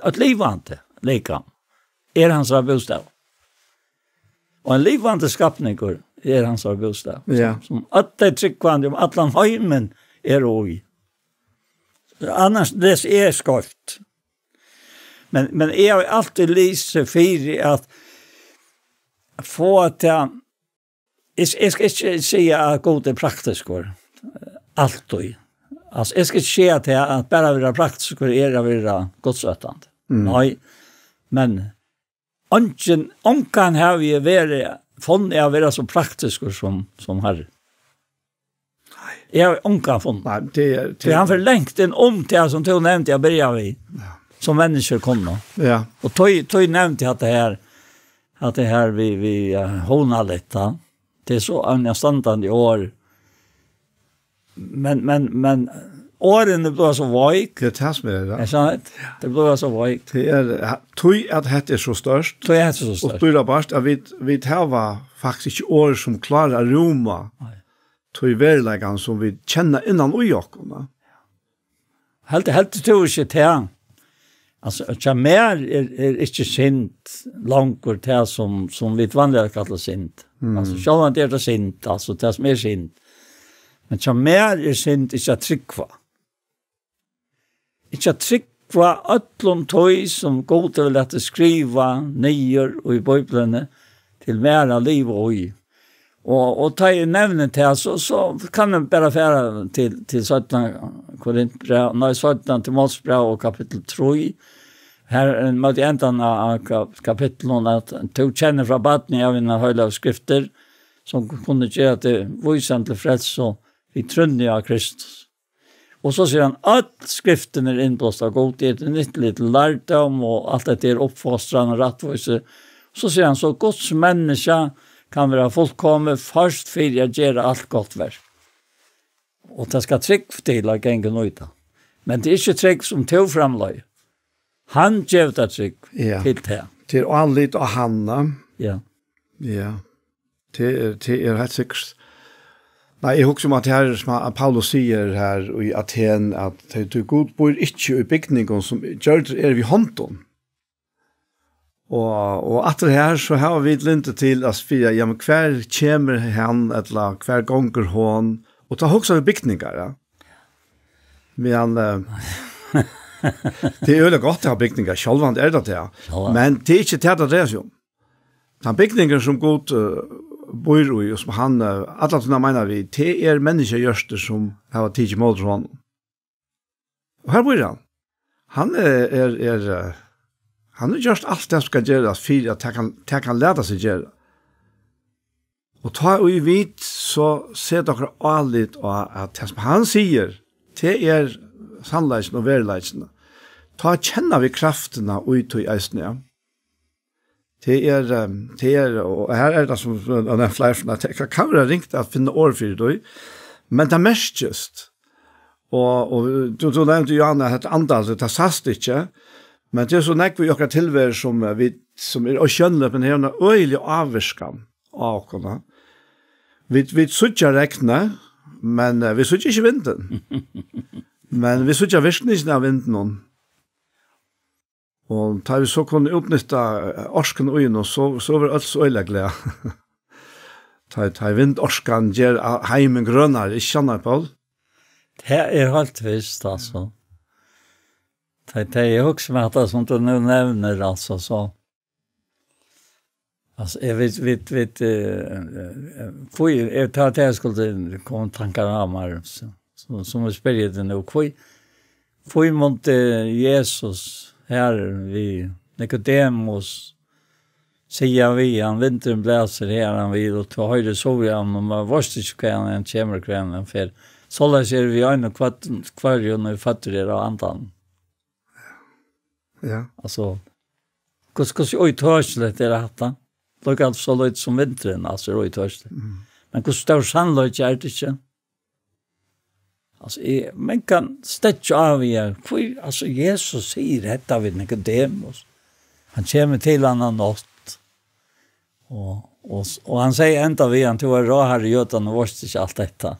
Eitt livandi likam er hansara bústaður. Og ein livandi skapningur er hansara bústaður. Ja. Sum, sum øll tey trúgvandi um allan heimin eru í. Annars lesi eg skeivt. Men, men eg havi altíð lisið fyri at fáa tað, eg, eg skal ikki siga at Gud er praktiskur, altíð. Altso, eg skal ikki siga tað at bara vera praktiskur er at vera gudsóttandi. Mm. Nei, men eingin, ongan havi eg verið, funnið at vera so praktiskur sum, sum Harrin. Nei. Eg havi ongan funnið. Nei, tað er, tí hann fer langt inn um tað sum tú nevndi at byrja við, ja, sum menniskjur kunnu. Ja. Og tí, tí nevndi eg at tað her, at tað her við, við, eh, hugnaligt, ja. Tað er so einastandandi orð. Men, men, men, Orðini blíva so veik. Tað er tað sum er, ja. Er sant? Tey blíva so veik. Tað er, ja, tí at hetta er so stórt. Tí at hetta er so stórt. Og dýrabart, at vit, vit hava faktiskt ikki orð sum klára at rúma Nei. Tí veruleikan sum vit kenna innan í okkum, va? Heldur, heldur tú ikki tað? Altso, hjá mær er, er ikki synd longur tað sum, sum vit vanliga kalla synd. Mm. Altso, sjálvandi er tað synd, altso, tað sum er synd. Men hjá mær er synd ikki at trúgva. Ikki at trúgva øllum tí sum Gud hevur latið skriva niður í Bíbliuni til mær at liva í. Og, og tá eg nevni tað, so, so kann eg bara fara til, til seinna Korintbræv, nei, seinna Timoteusbræv og kapittul trý. Her, eh, móti endan av, av kap-, kapitlinum, at tú kennir frá barni av hinar heilagu skriftir, sum kunnu gera teg vísan til frelsu við trúnni á Kristus. Og so sigur hann, øll skriftin er innblást av Gud, er til nyttu til lærdóm, og alt hetta er uppfostran og rættvísi. So sigur hann, so Guds menniskja kann vera fullkomið, først fyri at gera alt gott verk. Og tað skal trúgv til at ganga út á. Men tað er ikki trúgv sum tú framleiðir. Hann gevur tað trúgv Ja. til tað. Til álit á hann, ja. Ja. Ja. Tað er, tað er heilt sikkurt. Nei, eg hugsi um at her, sum at Paulus sigur her í Aten, at tey, tí Gud býr ikki í bygningum, sum gjørdir eru við hondum. Og, og aftur her, so hava vit lyndi til at spyrja, ja, men hvar kemur hann, ella hvar gongur hon? Og tá hugsa vit bygningar, ja. Men, eh, tað er øgiliga gott at hava bygningar, sjálvandi er tað tað. Sjálvandi. Men tað er ikki tað, tað dreiar seg um. Tann bygningur sum Gud, eh, býr í, og sum hann, eh, alla tíðina meinar við, tað er menniskjahjørtur sum hava tikið ímóti honum. Og her býr hann. Hann er, er, er, eh, hann hevur gjørt alt tað sum skal gerast fyri at tað kann, tað kann lata seg gera. Og tá ið vit so seta okkara álit á, at tað sum hann sigur, tað er sannleikin og veruleikin, tá kenna vit kraftina í tí eisini, ja. Tað er, ehm, tað er, og her er tað sum, sum eg nevnti fleiri ferðir, at tað kann, kann vera ringt at finna orð fyri tí, men tað merkist. Og, og tú, tú nevndi, Johanna, hetta andaliga, tað sæst ikki, men tað er so nógv í okkara tilveru sum, eh, vit, sum er ósjónligt, men hevur eina øgiliga ávirkan á okkum, ja. Vit, vit síggja regnið, men, eh, vit síggja ikki vindin. Men vit síggja virkningina av vindinum. Og tá vit so kunnu útnytta, eh, orkuna í honum, so, so verða øll so øgiliga glað. Tá, tá vindorkan ger a-, heimin grønari, ikki sant, Paul? Tað er heilt vist, altso. Tað, tað, eg hugsi meg at tað sum tú nú nevnir, altso, so. Altso, eg veit, veit, veit, eh, eh, hví, eg tar til, eg skuldi koma tankar á meg, so, so, sum eg spyrji teg nú, hví, hví mundi Jesus her við Nikodemus siga við hann, vindurin blæsur har hann vil, og tú hoyrir suðið á honum, men veitst ikki hvaðani hann kemur, hvaðani hann fer. Soleiðis er við einum hvør-, hvørjum, ið føddur er av andanum. Ja. Altso, hvussu, hvussu ítøkiligt er hatta? Líka so lítið sum vindurin, altso, er ítøkiligt. Mm. Men hvussu stórur sannleiki er tað ikki? Altso, eg, man kann steðga av her. Hví, altso, Jesus sigur hetta við Nikodemus. Hann kemur til hann á nátt. Og, og, og hann sigur enntá við hann, tú ert ráðharri Jødanna og veitst ikki alt hetta.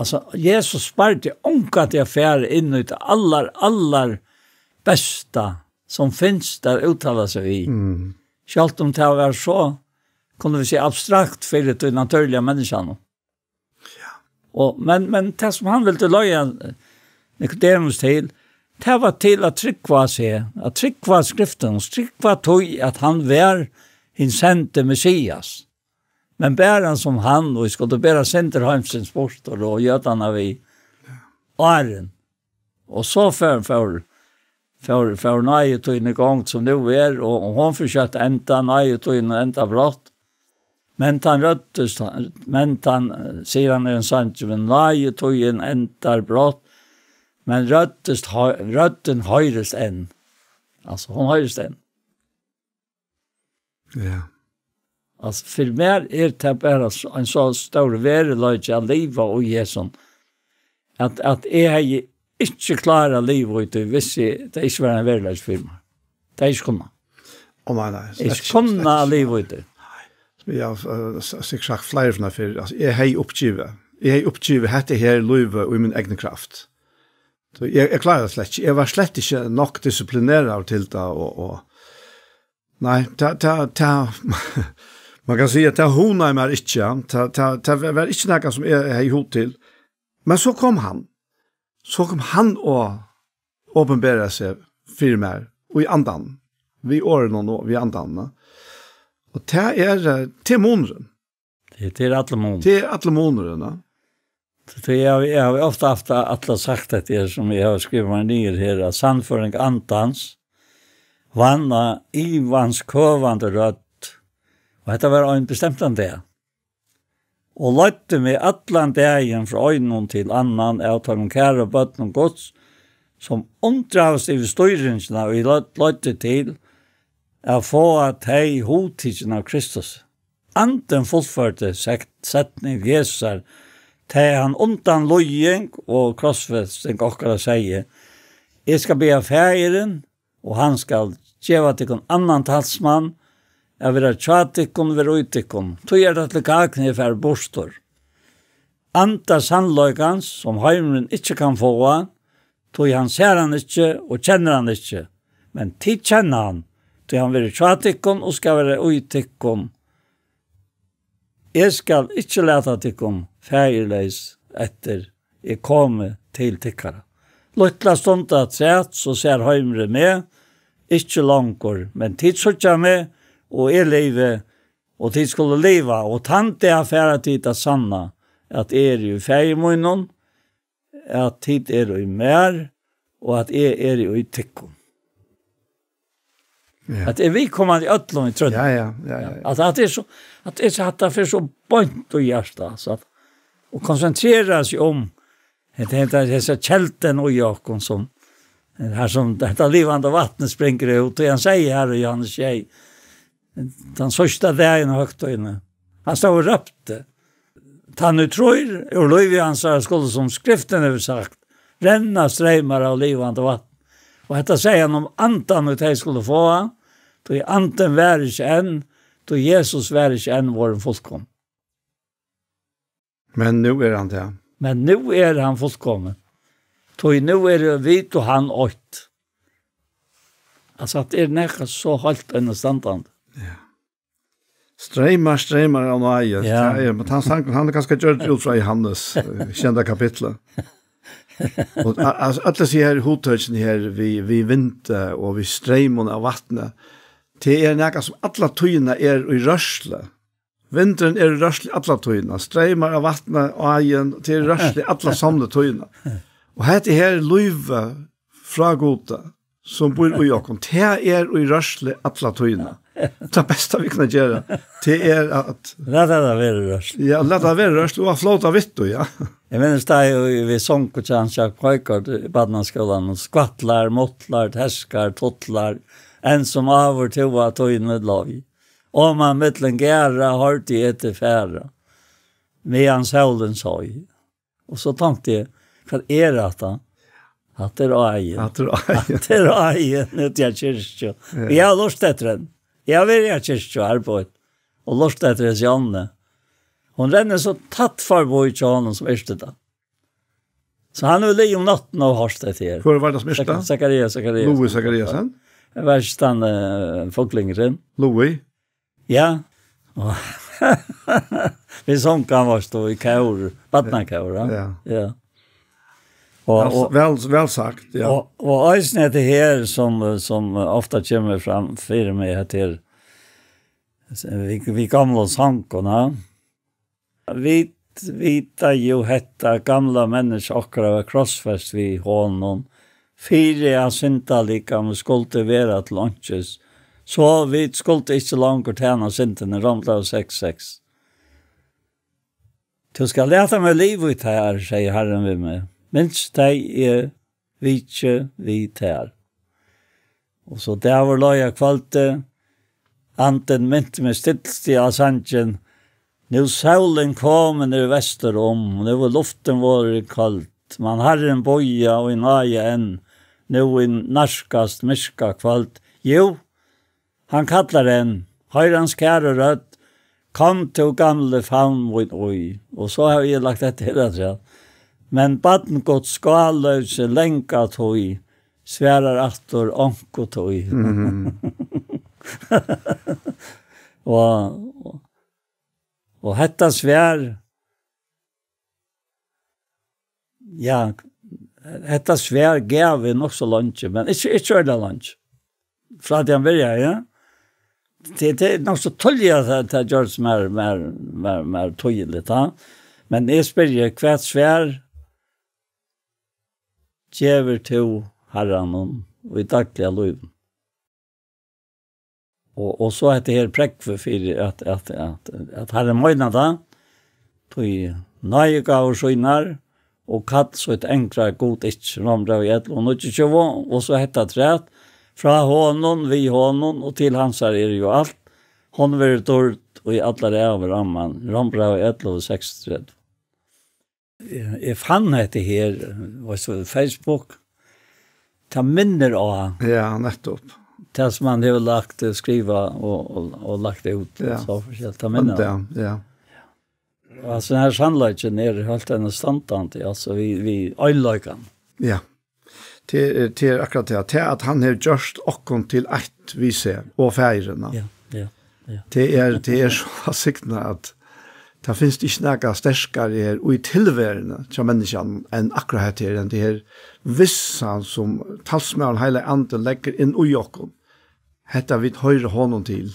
Altso, Jesus spardi ongantíð at fara inn í tað allar, allar besta sum finst at úttala seg við. Mm. Sjálvt um tað var so, kunnu vit siga, abstrakt fyri tí natúrliga menniskjanum. Ja. Og, men, men tað sum hann vildi leiða Nikodemus til, tað var til at trúgva seg, at trúgva skriftunum, trúgva tí at hann var hin sendi Messias. Men bara sum hann, og skuldi bera syndir heimsins burtur, og Jødarnar við. Áðrenn. Og so fór, fór, fór, fór náðitíðin í gongd, sum nú er, og, og hon fer skjótt enda, náðitíðin endar brátt. Men tann røddist, men tann, eh, sigur hann í einum sangi, men náðitíðin endar brátt, men røddist, hø-, røddin hoyrist enn. Altso, hon hoyrist enn. Ja. Altso, fyri mær er tað bara s-, ein so stórur veruleiki at liva í hesum, at, at eg hevði ikki klárað at liva í tí, hvis eg, tað ikki var ein veruleiki fyri meg. Tað hevði ikki kunnað. Ó, nei, nei, slett ikki, slett ikki. Eg ikki kunnað at liva í tí. Sum eg havi, eh, s-, sikkurt sagt fleiri ferðir fyrr, altso, eg hevði uppgivið. Eg hevði uppgivið hetta her lívið í mín egnu kraft. So eg, eg kláraði slett ikki. Eg var slett ikki nokk disiplineraður til tað, og, og, nei, tað, tað, tað, man kann siga, tað hugnaði mær ikki, ja. Tað, tað, tað var, var ikki nakað sum eg hevði hug til. Men so kom hann. So kom hann og opinberaði seg fyri mær, og í andan, við orðunum og við andan, ja. Og tað er, eh, tað er munurin. Tað, tað er allur munur. Tað er allur munurin, ja. Tað, tað, eg havi, eg havi ofta haft tað, alla sagt hetta her, sum eg havi skrivað mær niður her, at sannføring andans vann á ivans køvandi rødd. Og hetta var ein bestemtan dag. Og leiddi meg allan dagin frá einum til annan av teimum kæru børnum Guds, sum undraðust yvir stýringina, og eg leid-, leiddi til at fáa tey hugtikin av Kristus. Andin fullførdi sekt-, setning Jesusar, tá hann undan líðing og krossfesting okkara segði: Eg skal biðja Faðirin, og hann skal geva tykkum annan talsmann, at vera hjá tykkum, vera í tykkum. Tí er tað til gagn, eg fari burtur. Anda sannleikans, sum heimurin ikki kann fáa, tí hann sær hann ikki og kennir hann ikki. Men tit kenna hann, tí hann verður hjá tykkum og skal vera í tykkum. Eg skal ikki lata tykkum faðirleys eftir, eg komi til tykkara. Lítla stund afturat, so sær heimurin meg ikki longur, men tit síggja meg, og eg livi, og tit skulu liva, og tann dag fara tit at sanna, at eg eri í Faðir mínum, at tit eru í mær, og at eg eri í tykkum. Ja. At er viðkomandi í øllum í trúnni. Ja, ja, ja, ja, ja. At, at er so, at er so, at tað fer so beint í hjartað, so at, og konsentrera seg um, at hetta, hetta, hesa kelduna í okkum, sum, her sum hetta livandi vatnið springur út, og hann sigur her í Jóhannes sjey, tann síðsta dagin av høgtíðini. Hann stóð og rópti. Tann ið trýr, úr lívi hansara skulu, sum skriftin hevur sagt, renna streymar av livandi vatn. Og hetta segði hann um andan, ið tey skulu fáa, tí andin var ikki enn, tí Jesus var ikki enn vorðin fullkomin. Men nú er hann tað. Men nú er hann fullkomin. Tí nú eru vit og hann eitt. Altso, at er nakað so heilt einastandandi. Ja. Streymar, streymar av náði. Ja. Tað er, men tann sangurin, hann er kanska gjørdur út frá Jóhannes, eh, sjeynda kapitli. Og a-, altso, øll hesi her hugtøkini her, við, við vindi og við streymum av vatni, tað er nakað sum alla tíðina er í rørslu. Vindurin er í rørslu alla tíðina. Streymar av vatni, áin, tað er í rørslu alla somlu tíðina. Og hetta her lívið frá Gudi, sum býr í okkum, tað er í rørslu alla tíðina. Tað besta vit kunnu gera, tað er at lata tað vera í rørslu. Ja, lata tað vera í rørslu og at flóta við tí, ja. Eg minnist, tá eg, vit sungu hjá Hans Jakob Højgaard í barnaskúlanum, skvatlar, mutlar, teskar, tutlar, enn sum áður tú á tíni leið. Oman millum garða hoyrdi eg teg fara, meðan sólin seig. Og so tonkti eg, hvat er hatta? Hatta er áin. Hatta er áin. Hatta er áin úti á kirkju. Ja. Eg havi lurtað eftir henni. Eg havi verið á kirkju og arbeitt og lurtað eftir hesi ánni. Hon rennur so tætt forbi hjá honum sum yrkir tað. So hann hevur ligið um náttina og hoyrt hetta her. Hvør var tað sum yrkti? Zaka-, Zakaria, Zakaria. Louis Zachariasen? Eg veit ikki, tann, eh, fuglingurin. Louis? Ja. Og vit sungu hann, veitst tú, í kór, barnakór, ja. Ja. Ja. Og, væl, og, væl, væl sagt, ja. Og, og eisini hetta her, sum, sum ofta kemur fram fyri meg, hetta her, við, við gamla sangin, ja. Vit vita jú hetta, gamla menniskja okkara var krossfest við honum, fyri at syndalikamið skuldi vera til einkis, so vit skuldu ikki longur tæna syndini, Rómbrævið seks seks. Tú skalt lata meg liva í tær, segði Harrin við meg, minst tey eg vitji við tær. Og so dagur leið á kvøldi, andin minti meg stilti á sangin, nú sólin komin er vestur um, nú er luftin vorðin køld, man Harrin boða og í náði enn, nú í nærkast myrka kvøld. Jú, hann kallar enn, hoyr hans kæru rødd, kom tú gamli favn mín í. Og so havi eg lagt hetta her afturat. Men barn Guds gáloysi langa tíð, svarar aftur onkuntíð. Mhm. Og, og, og hetta svar, ja, hetta svar gav eg nokk so leingi, men ikki, ikki øgiliga leingi. Frá tí hann byrjaði, ja. Tað, tað er nokk so týðiligt at tað, tað gjørdist meir, meir, meir, meir týðiligt, ha. Men eg spyrji, hvat svar gevur tú Harranum í dagliga lívinum? Og, og so hetta her prógvið fyri at, at, at, at Harrin meinar tað, tí náðigávur sínar og kall sítt angrar Gud ikki, Rómbrævið ellivu og níggjuogtjúgu, og so hetta afturat, frá honum, við honum og til hansara er jú alt, honum verður dýrd í allar ævir, amen, Rómbrævið ellivu seksogtretivu. Eg, eg fann hetta her, veitst tú, Facebook. Tað minnir á Ja, nettupp. Tað sum hann hevur lagt, eh, skrivað og, og, og lagt út, Ja. Og so forskelligt. Tað minnir á. Ja, ja. Og altso, her sannleikin er heilt enn standandi, altso, við, við einleikan. Ja. Tað er, tað er akkurát tað. Tað at hann hevur gjørt okkum til eitt við seg og Faðirin. Ja, ja, ja. Tað er, tað er so at signa at tað finst ikki nakað sterkari her í tilveruni hjá menniskjanum enn akkurát hetta her, enn tað her vissan sum talsmaðurin Heilagi Andi leggur inn í okkum. Hetta vit hoyra honum til.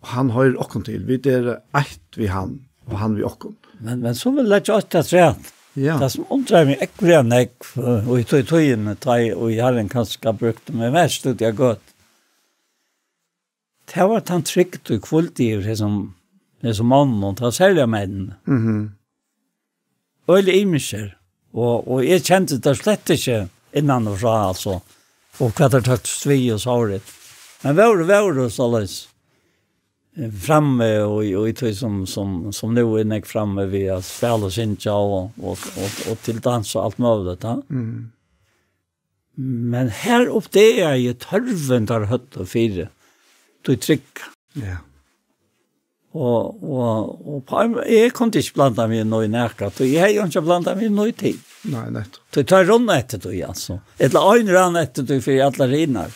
Og hann hoyrir okkum til. Vit eru eitt við hann, og hann við okkum. Men, men so vil eg leggja eitt afturat. Ja. Tað sum undrar meg ógvuliga nógv, eh, og í tí tíðini, tá eg, og Harrin kanska brúkti meg mest úti á gøtu. Tað var tann trygd, ið hvíldi yvir hesum, hesum monnum, tað var serliga menn. Mhm. Øgiliga ymiskir. Og, og eg kendi tað slett ikki innan og frá, altso. Og hvat teir tóktust við og so víðari. Men vóru, vóru soleiðis, eh, frammi og, og í tí sum, sum, sum nú er nógv frammi við at spæla og syngja og, og, og, og til dans og alt møguligt, ja. Mm. Men her uppdagaði eg tørvin, teir høvdu fyri tí trygga. Ja. Og, og, og på en, eg kundi ikki blanda meg inn í nakað, tí eg hevði jo ikki blandað meg inn í tí. Nei, nettupp. Tí teir runnu eftir tí, altso. Ella ein rann eftir tí fyri allar hinar.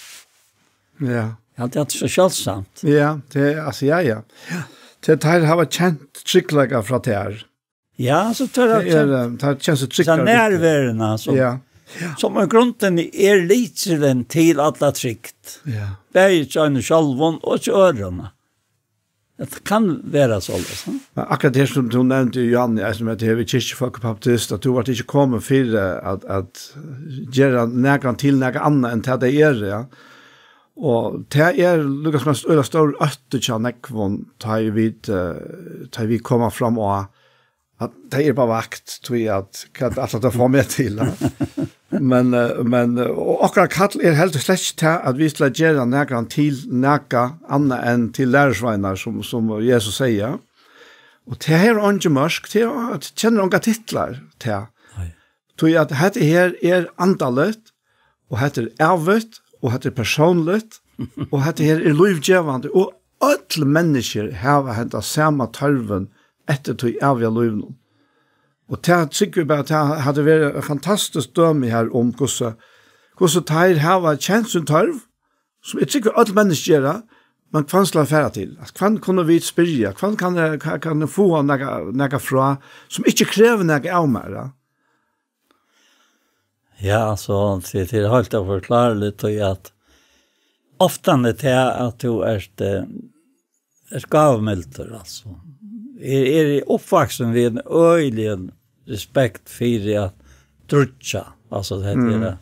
Ja. Eg haldi, at tað er so sjáldsamt. Ja, tað er, altso, ja, ja. Ja. Tað, teir hava kent tryggleika frá tær. Ja, so tør Tað er, eh, tað kennst so trygt. Nærveruna, so, Ja. Ja. Sum í grundini er lykilin til alla trygd. Ja. Bæði hjá einum sjálvum og hjá øðrum. At tað kann vera soleiðis, ha? Men akkurát tað sum tú nevndi, Johanne, eisini, at tað við kirkjufólk og baptistar, at tú vart ikki komin fyri at, at gera nakran til nakað annað enn tað tey eru, ja. Og tað er líka sum ein øgiliga stór ótti hjá nógvum, tá ið vit, eh, tá ið vit koma fram á at tey eru á vakt, tí at, hvat ætlar tú at fáa meg til, ha? Men, eh, men, eh, og okkara kall er heldur slett ikki tað, at vit skulu gera nakran til nakað annað enn til lærisveinar, sum, sum Jesus segði. Og tað hevur eingi mørk, tað er, tað kennir ongar titlar, tað. Nei. Tí at hetta her er andaligt, og hetta er ævigt, og hetta er persónligt, og hetta her er lívgevandi, og øll menniskju hava henda sama tørvin eftir tí æviga lívinum. Og tað trúgvi eg bara, tað hevði verið eitt fantastiskt dømi her um hvussu, hvussu teir hava kent sín tørv, sum eg trúgvi øll menniskju gera, men hvønn skal fara til? At hvønn kunnu vit spyrja? Hvønn kann eg, kann, kann eg fáa nakað, nakað frá, sum ikki krevur nakað av mær, ja? Ja, altso, tað, tað er heilt óforkláriligt, tí at ofta er tað at tú ert, eh, ert gávumildur, altso. Eg, eg eri uppvaksin við ein øgiligan respekt fyri at drýggja, altso, tað er Mm. tað.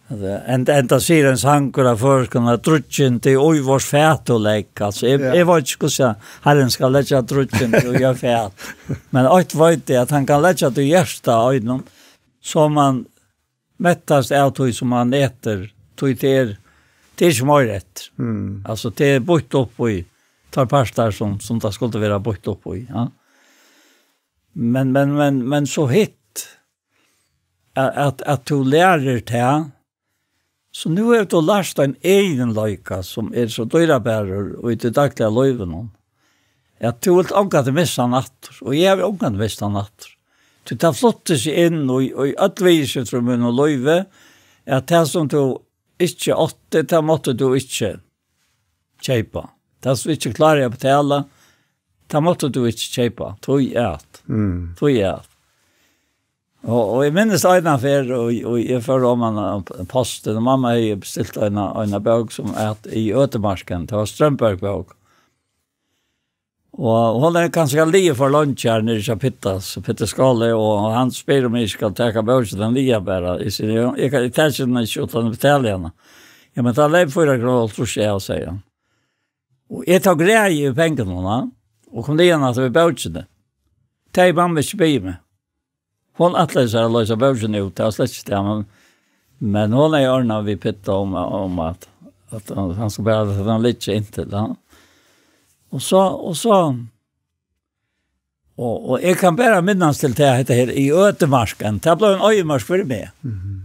At, eh, enda, enda sigur ein sangur á føroyskum, at drýggindi í várs fætu legg. Altso, eg, Ja. eg veit ikki hvussu Harrin skal leggja drýggindi í eitt fat. Men eitt veit eg, at hann kann leggja tað í hjartað á einum, so man mettast av tí sum man etur, tí tað er, tað er ikki meira eftir. Mm. Altso, tað er býtt upp í tveir partar sum, sum tað skuldi vera býtt upp í, ja. Men, men, men, men so hitt, at, at, at tú lærir tað, so nú hevur tú lært ein eginleika, sum er so dýrabarur í tí dagliga lívinum, at tú vilt ongantíð missa hann aftur, og eg havi ongantíð mist hann aftur. Tí tað flutti seg inn í, í øll viðurskifti í mínum lívi, at tað, sum tú ikki átti, tað mátti tú ikki keypa. Tað, sum ikki kláraði at betala, tað mátti tú ikki keypa. Tí at. Mm. Tí at. Og, og eg minnist eina ferð, og, og eg fór oman á postin, og mamma hevði bestilt eina, eina bók sum æt Í ødemarken. Tað var Strømberg-bók. Og hon er kanska liðug for leingi her niðri hjá Pitta, so Pitta Skála, og hann spyr um eg ikki skal taka bókina, den liðiga bara. Eg sigi, "Jú, eg kann, eg taki hana ikki uttan at betala hana." "Ja, men tað er fýra krónur og hálvtrýss av," sigur hann. Og eg tók ræði í pengunum, va? Og kom niðan aftur við bókini. Tað hevði mamma ikki biðið meg. Hon ætlaði sær at loysa bókina út, tað var slett ikki tað, men, men hon hevði ordnað við Pitta um, um at, at hann, hann skuldi bara lata hana liggja inntil, ja. Og so, og so, og, og eg kann bara minnast til tað, hetta her, Í ødemarken, tað bleiv ein oyðimark fyri meg. Mhm.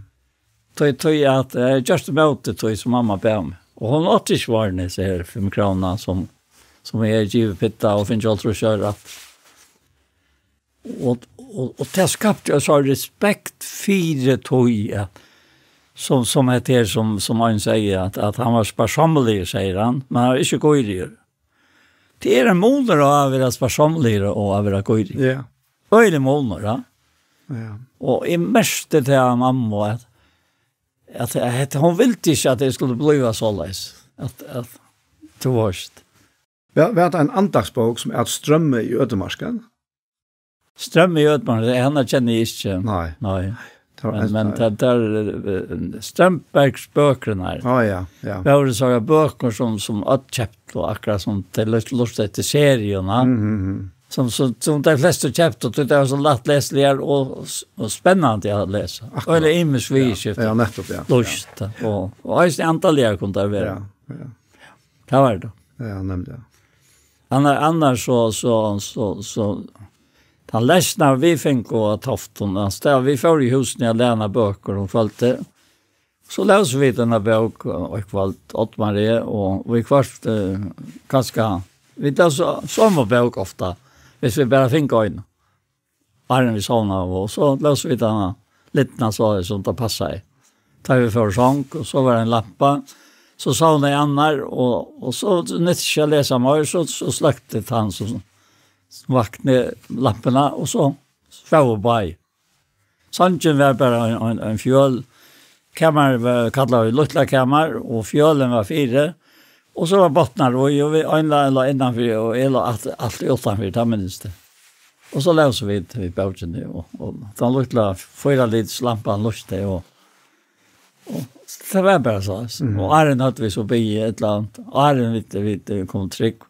Tí, tí at, eh, just móti tí sum mamma bað meg. Og hon átti ikki varin hesa her fimm krónuna sum, sum eg hevði givið Pitta og fingið hálvtrýss oyru aftur. Og, og, og tað skapti ein sånn respekt fyri tí, at, sum, sum hetta her, sum, sum ein sigur, at, at hann var sparsamligur, sigur hann, men hann var ikki gírigur. Tað er ein munur á at vera sparsamligur og at vera gírigur. Ja. Øgiligur munur, ja. Ja. Og eg merkti tað av mammu, at, at, at hon vildi ikki, at eg skuldi blíva soleiðis. At, at, tú veist. Var, var tað ein andaktsbók sum æt Strømmi í ødemarken? Strømmi í ødemarken, hana kenni eg ikki. Nei. Nei. Tað var Men, ein men tað, tað er, eh, Strømbergs bøkurnar. Á, ja, ja. Tað vóru so bøkur sum, sum øll keyptu, akkurát sum tey lust-, lurtaðu eftir seriuna. Mhm, mhm. Sum, sum, sum tey flestu keyptu, tí tað var so lætt lesiligar og, og spennandi at lesa. Akkurát. Og ymisk viðurskifti. Ja, ja, nettupp, ja. Lýst, og, og eisini andaliga kunnu tær vera. Ja, ja. Tað var tað. Ja, nemliga. Anna-, annars so, so, so, so, tann lesnar vit fingu á Toftum, altso, tað, vit fóru í húsini at læna bøkur um kvøldið. So lósu vit eina bók, eh, eitt kvøld, Oddmar og eg, og viðhvørt, eh, kanska, vit lósu somu bók ofta, viss vit bara fingu eina. Áðrenn vit sovnaðu, og so lósu vit hana lidna so sum tað passaði. Tá vit fóru í song, og so var ein lampa, so sovnaði annar, og, og so nýtti ikki at lesa meir, so, so sløkti hann, so, so vaknaði lampuna, og so svóvu báðir. Songin var bara ein, ein, ein fjøl. Kamarið var, kallaðu vit lítla kamar, og fjølin var fyri. Og so var botnar í, og vit, ein lá, lá innanfyri, og eg lá alt, altíð uttanfyri, tað minnist eg. Og so lósu vit við bókini, og, og tann lítla fýra liters lampan lýsti, og, og tað var bara so. Mhm. Og áðrenn høvdu vit so biðið, ella áðrenn vit, vit komu trygg,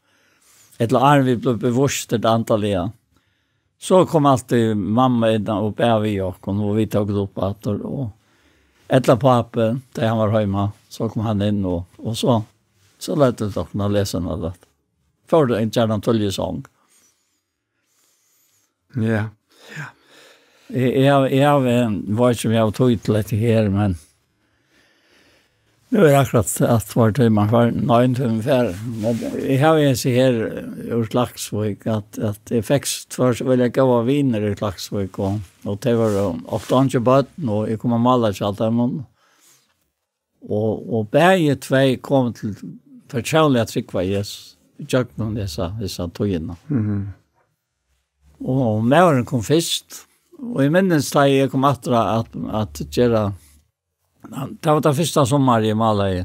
ella áðrenn vit blivu bevístir andaliga. So kom altíð mamma inn og bað við okkum, og vit tóku tað upp aftur, og ella pápi, tá hann var heima, so kom hann inn, og, og so, so lærdu vit okkum at lesa hana rætt. Fóru gjarna tíðliga í song. Ja. Ja. Eg, eg havi, eg havi, eg veit ikki um eg havi tíð til hetta her, men nú er akkurát at tveir tímar farin, nei, ein tími farin. Men eg havi hesi her, eh, úr Klaksvík, at, at eg fekk tveir so veldiga góðar vinir í Klaksvík, og, og tey vóru, áttu eingi børn, og eg kom at mála hjá teimum. Og, og bæði tvey komu til persónliga at trúgva Jesus, ígjøgnum hesa, hesa tíðina. Mhm. Og maðurin kom fyrst, og eg minnist, tá eg kom aftur at, at gera, tað var tað fyrsta summarið eg málaði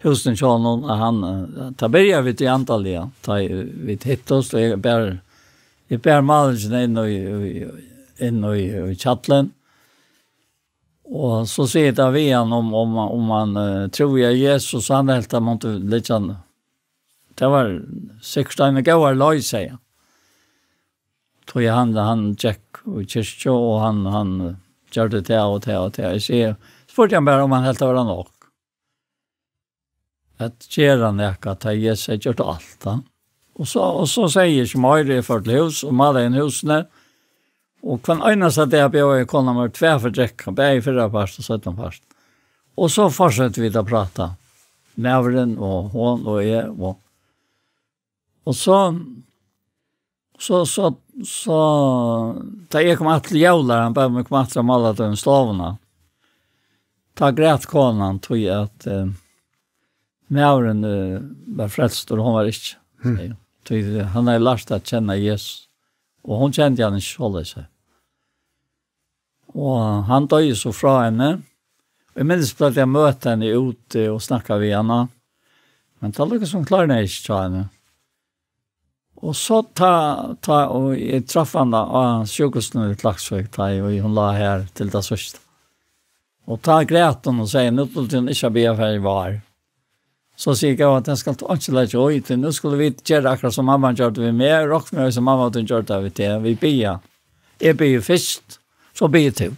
húsini hjá honum, at hann, eh, tað byrjaði vit í andaliga, tá eg, vit hittust, og eg bar, eg bar málningina inn í, í, inn í, í kjallin. Og so sigi eg tað við hann, um, um, um hann, eh, trúði á Jesus, og hann helt, hann mátti liggja hann. Tað var sikkurt ein góður leið, segði hann. Tí hann, hann gekk í kirkju, og hann, hann gjørdi tað og tað og tað. Eg sigi, spurdi hann bara, um hann helt tað var nokk. At gera nakað, tá Jesus hevði gjørt alt, ha? Og so, og so segði eg ikki meir, eg fór til hús og málaði inn húsini. Og hvønn einasta dag bjóðaði konan mær tvær fyri drekka, bæði fyrrapart og seinnapart. Og so fortsettu vit at práta. Maðurin og hon og eg og, og so, so, so, so, tá eg kom aftur til jóla, hann bað meg koma aftur at mála teimum stovuna. Tá græt konan, tí at, eh, maðurin, eh, var frelstur, og hon var ikki. Hm. Segði hon. Tí, eh, hann hevði lært at kenna Jesus. Og hon kendi hann ikki soleiðis. Og hann doyði so frá henni. Eg minnist bara, at eg møtti henni úti og snakkaði við hana. Men tað lukkaði sum kláraði ikki hjá henni. Og so tá, tá, og eg traf hana á sjúkrahúsinum í Klaksvík, tá eg, og hon lá har til tað síðsta. Og tá græt hon og segði: "Nú dugdi hon ikki at biðja fyrr í vár." So sigi eg: "Góða, tað skalt tú ikki leggja í, tí nú skulu vit gera akkurát sum mamman gjørdi við meg, rokna við, sum mamma tín gjørdi við teg, vit biðja. Eg biði fyrst, so biður tú."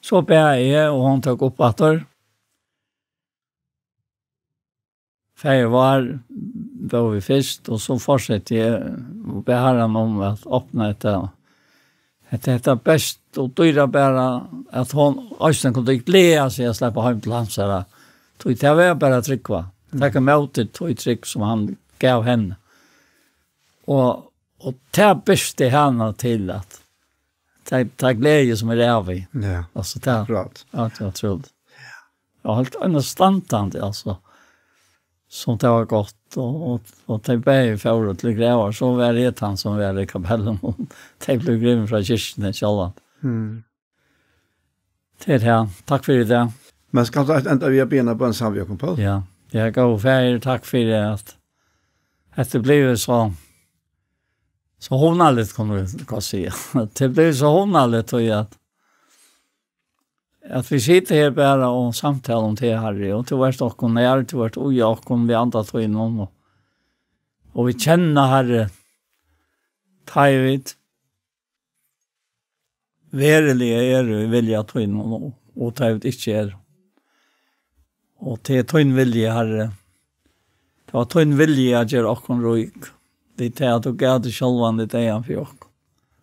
So bað eg, og hon tók upp aftur. Fyrr í vár bóðu vit fyrst, og so fortsetti eg og bað Harran um at opna hetta, hetta, hetta besta og dýrabara, at hon eisini kundi gleða seg at sleppa heim til hansara. Tí tað var bara at trúgva. Taka ímóti tí trúgv, sum hann gav henni. Og, og tað birti hana til at tað, tað gleði, sum er av í. Ja, altso, tað, akkurát. Ja, tað var ótrúligt. Ja, helt hana standandi, altso. Sum tað var gott, og, og, og tey bæði fóru til gravar, so var eg tann, sum var í kapellinum, og tey blivu grivin frá kirkjuni sjálvandi. Mm. Tað er tað. Takk fyri tað. Men skalt tú enda við at biðja eina bøn saman við okkum, Poul? Ja. Ja, góði Faðir, takk fyri at hetta er blivið so, so hugnaligt, kunnu vit gott siga. Tað er blivið so hugnaligt, tí at, at vit sita her bara og samtala um teg, Harri, og tú ert okkum nær, tú ert í okkum við anda tínum, og, og vit kenna, Harri, tá ið vit veruliga eru í vilja tínum, og, og tað vit ikki eru. Og tað er tín vilji, Harri. Tað var tín vilji at gera okkum rík. Við tað at tú gavst sjálvan í deyðan fyri okkum.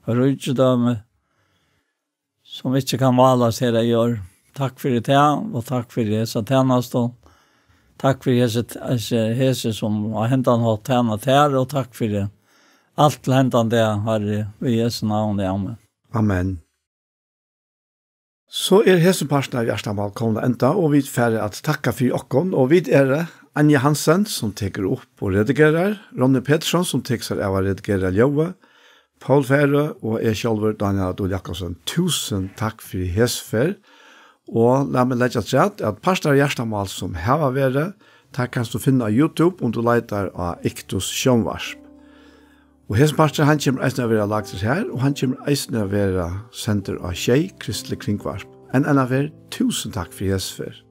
Ríkidømi, sum ikki kann málast her á jørð. Takk fyri tað, og takk fyri hesa tænastu. Takk fyri hesi, hesi, hesi sum á hendan hátt tæna tær, og takk fyri alt til hendan dag, Harri, í Jesu navni. Amen. Amen. So er hesin parturin av Hjartamál komin at enda, og vit fara at takka fyri okkum, og vit eru Anja Hansen, sum tekur upp og redigerar, Ronny Petersson, sum tekur sær av at redigera ljóðið, Poul Færø og eg sjálvur, Dánial Dúhl Jakobsen. Túsund takk fyri hesa ferð. Og lat meg leggja afturat, at partar av Hjartamál sum hava verið, tað kanst tú finna á YouTube, um tú leitar á Iktus Sjónvarp. Og hesin partur, hann kemur eisini at vera lagdur her, og hann kemur eisini at vera sendur á Sjey Kristilig Kringvarp. Enn eina ferð, túsund takk fyri hesa ferð.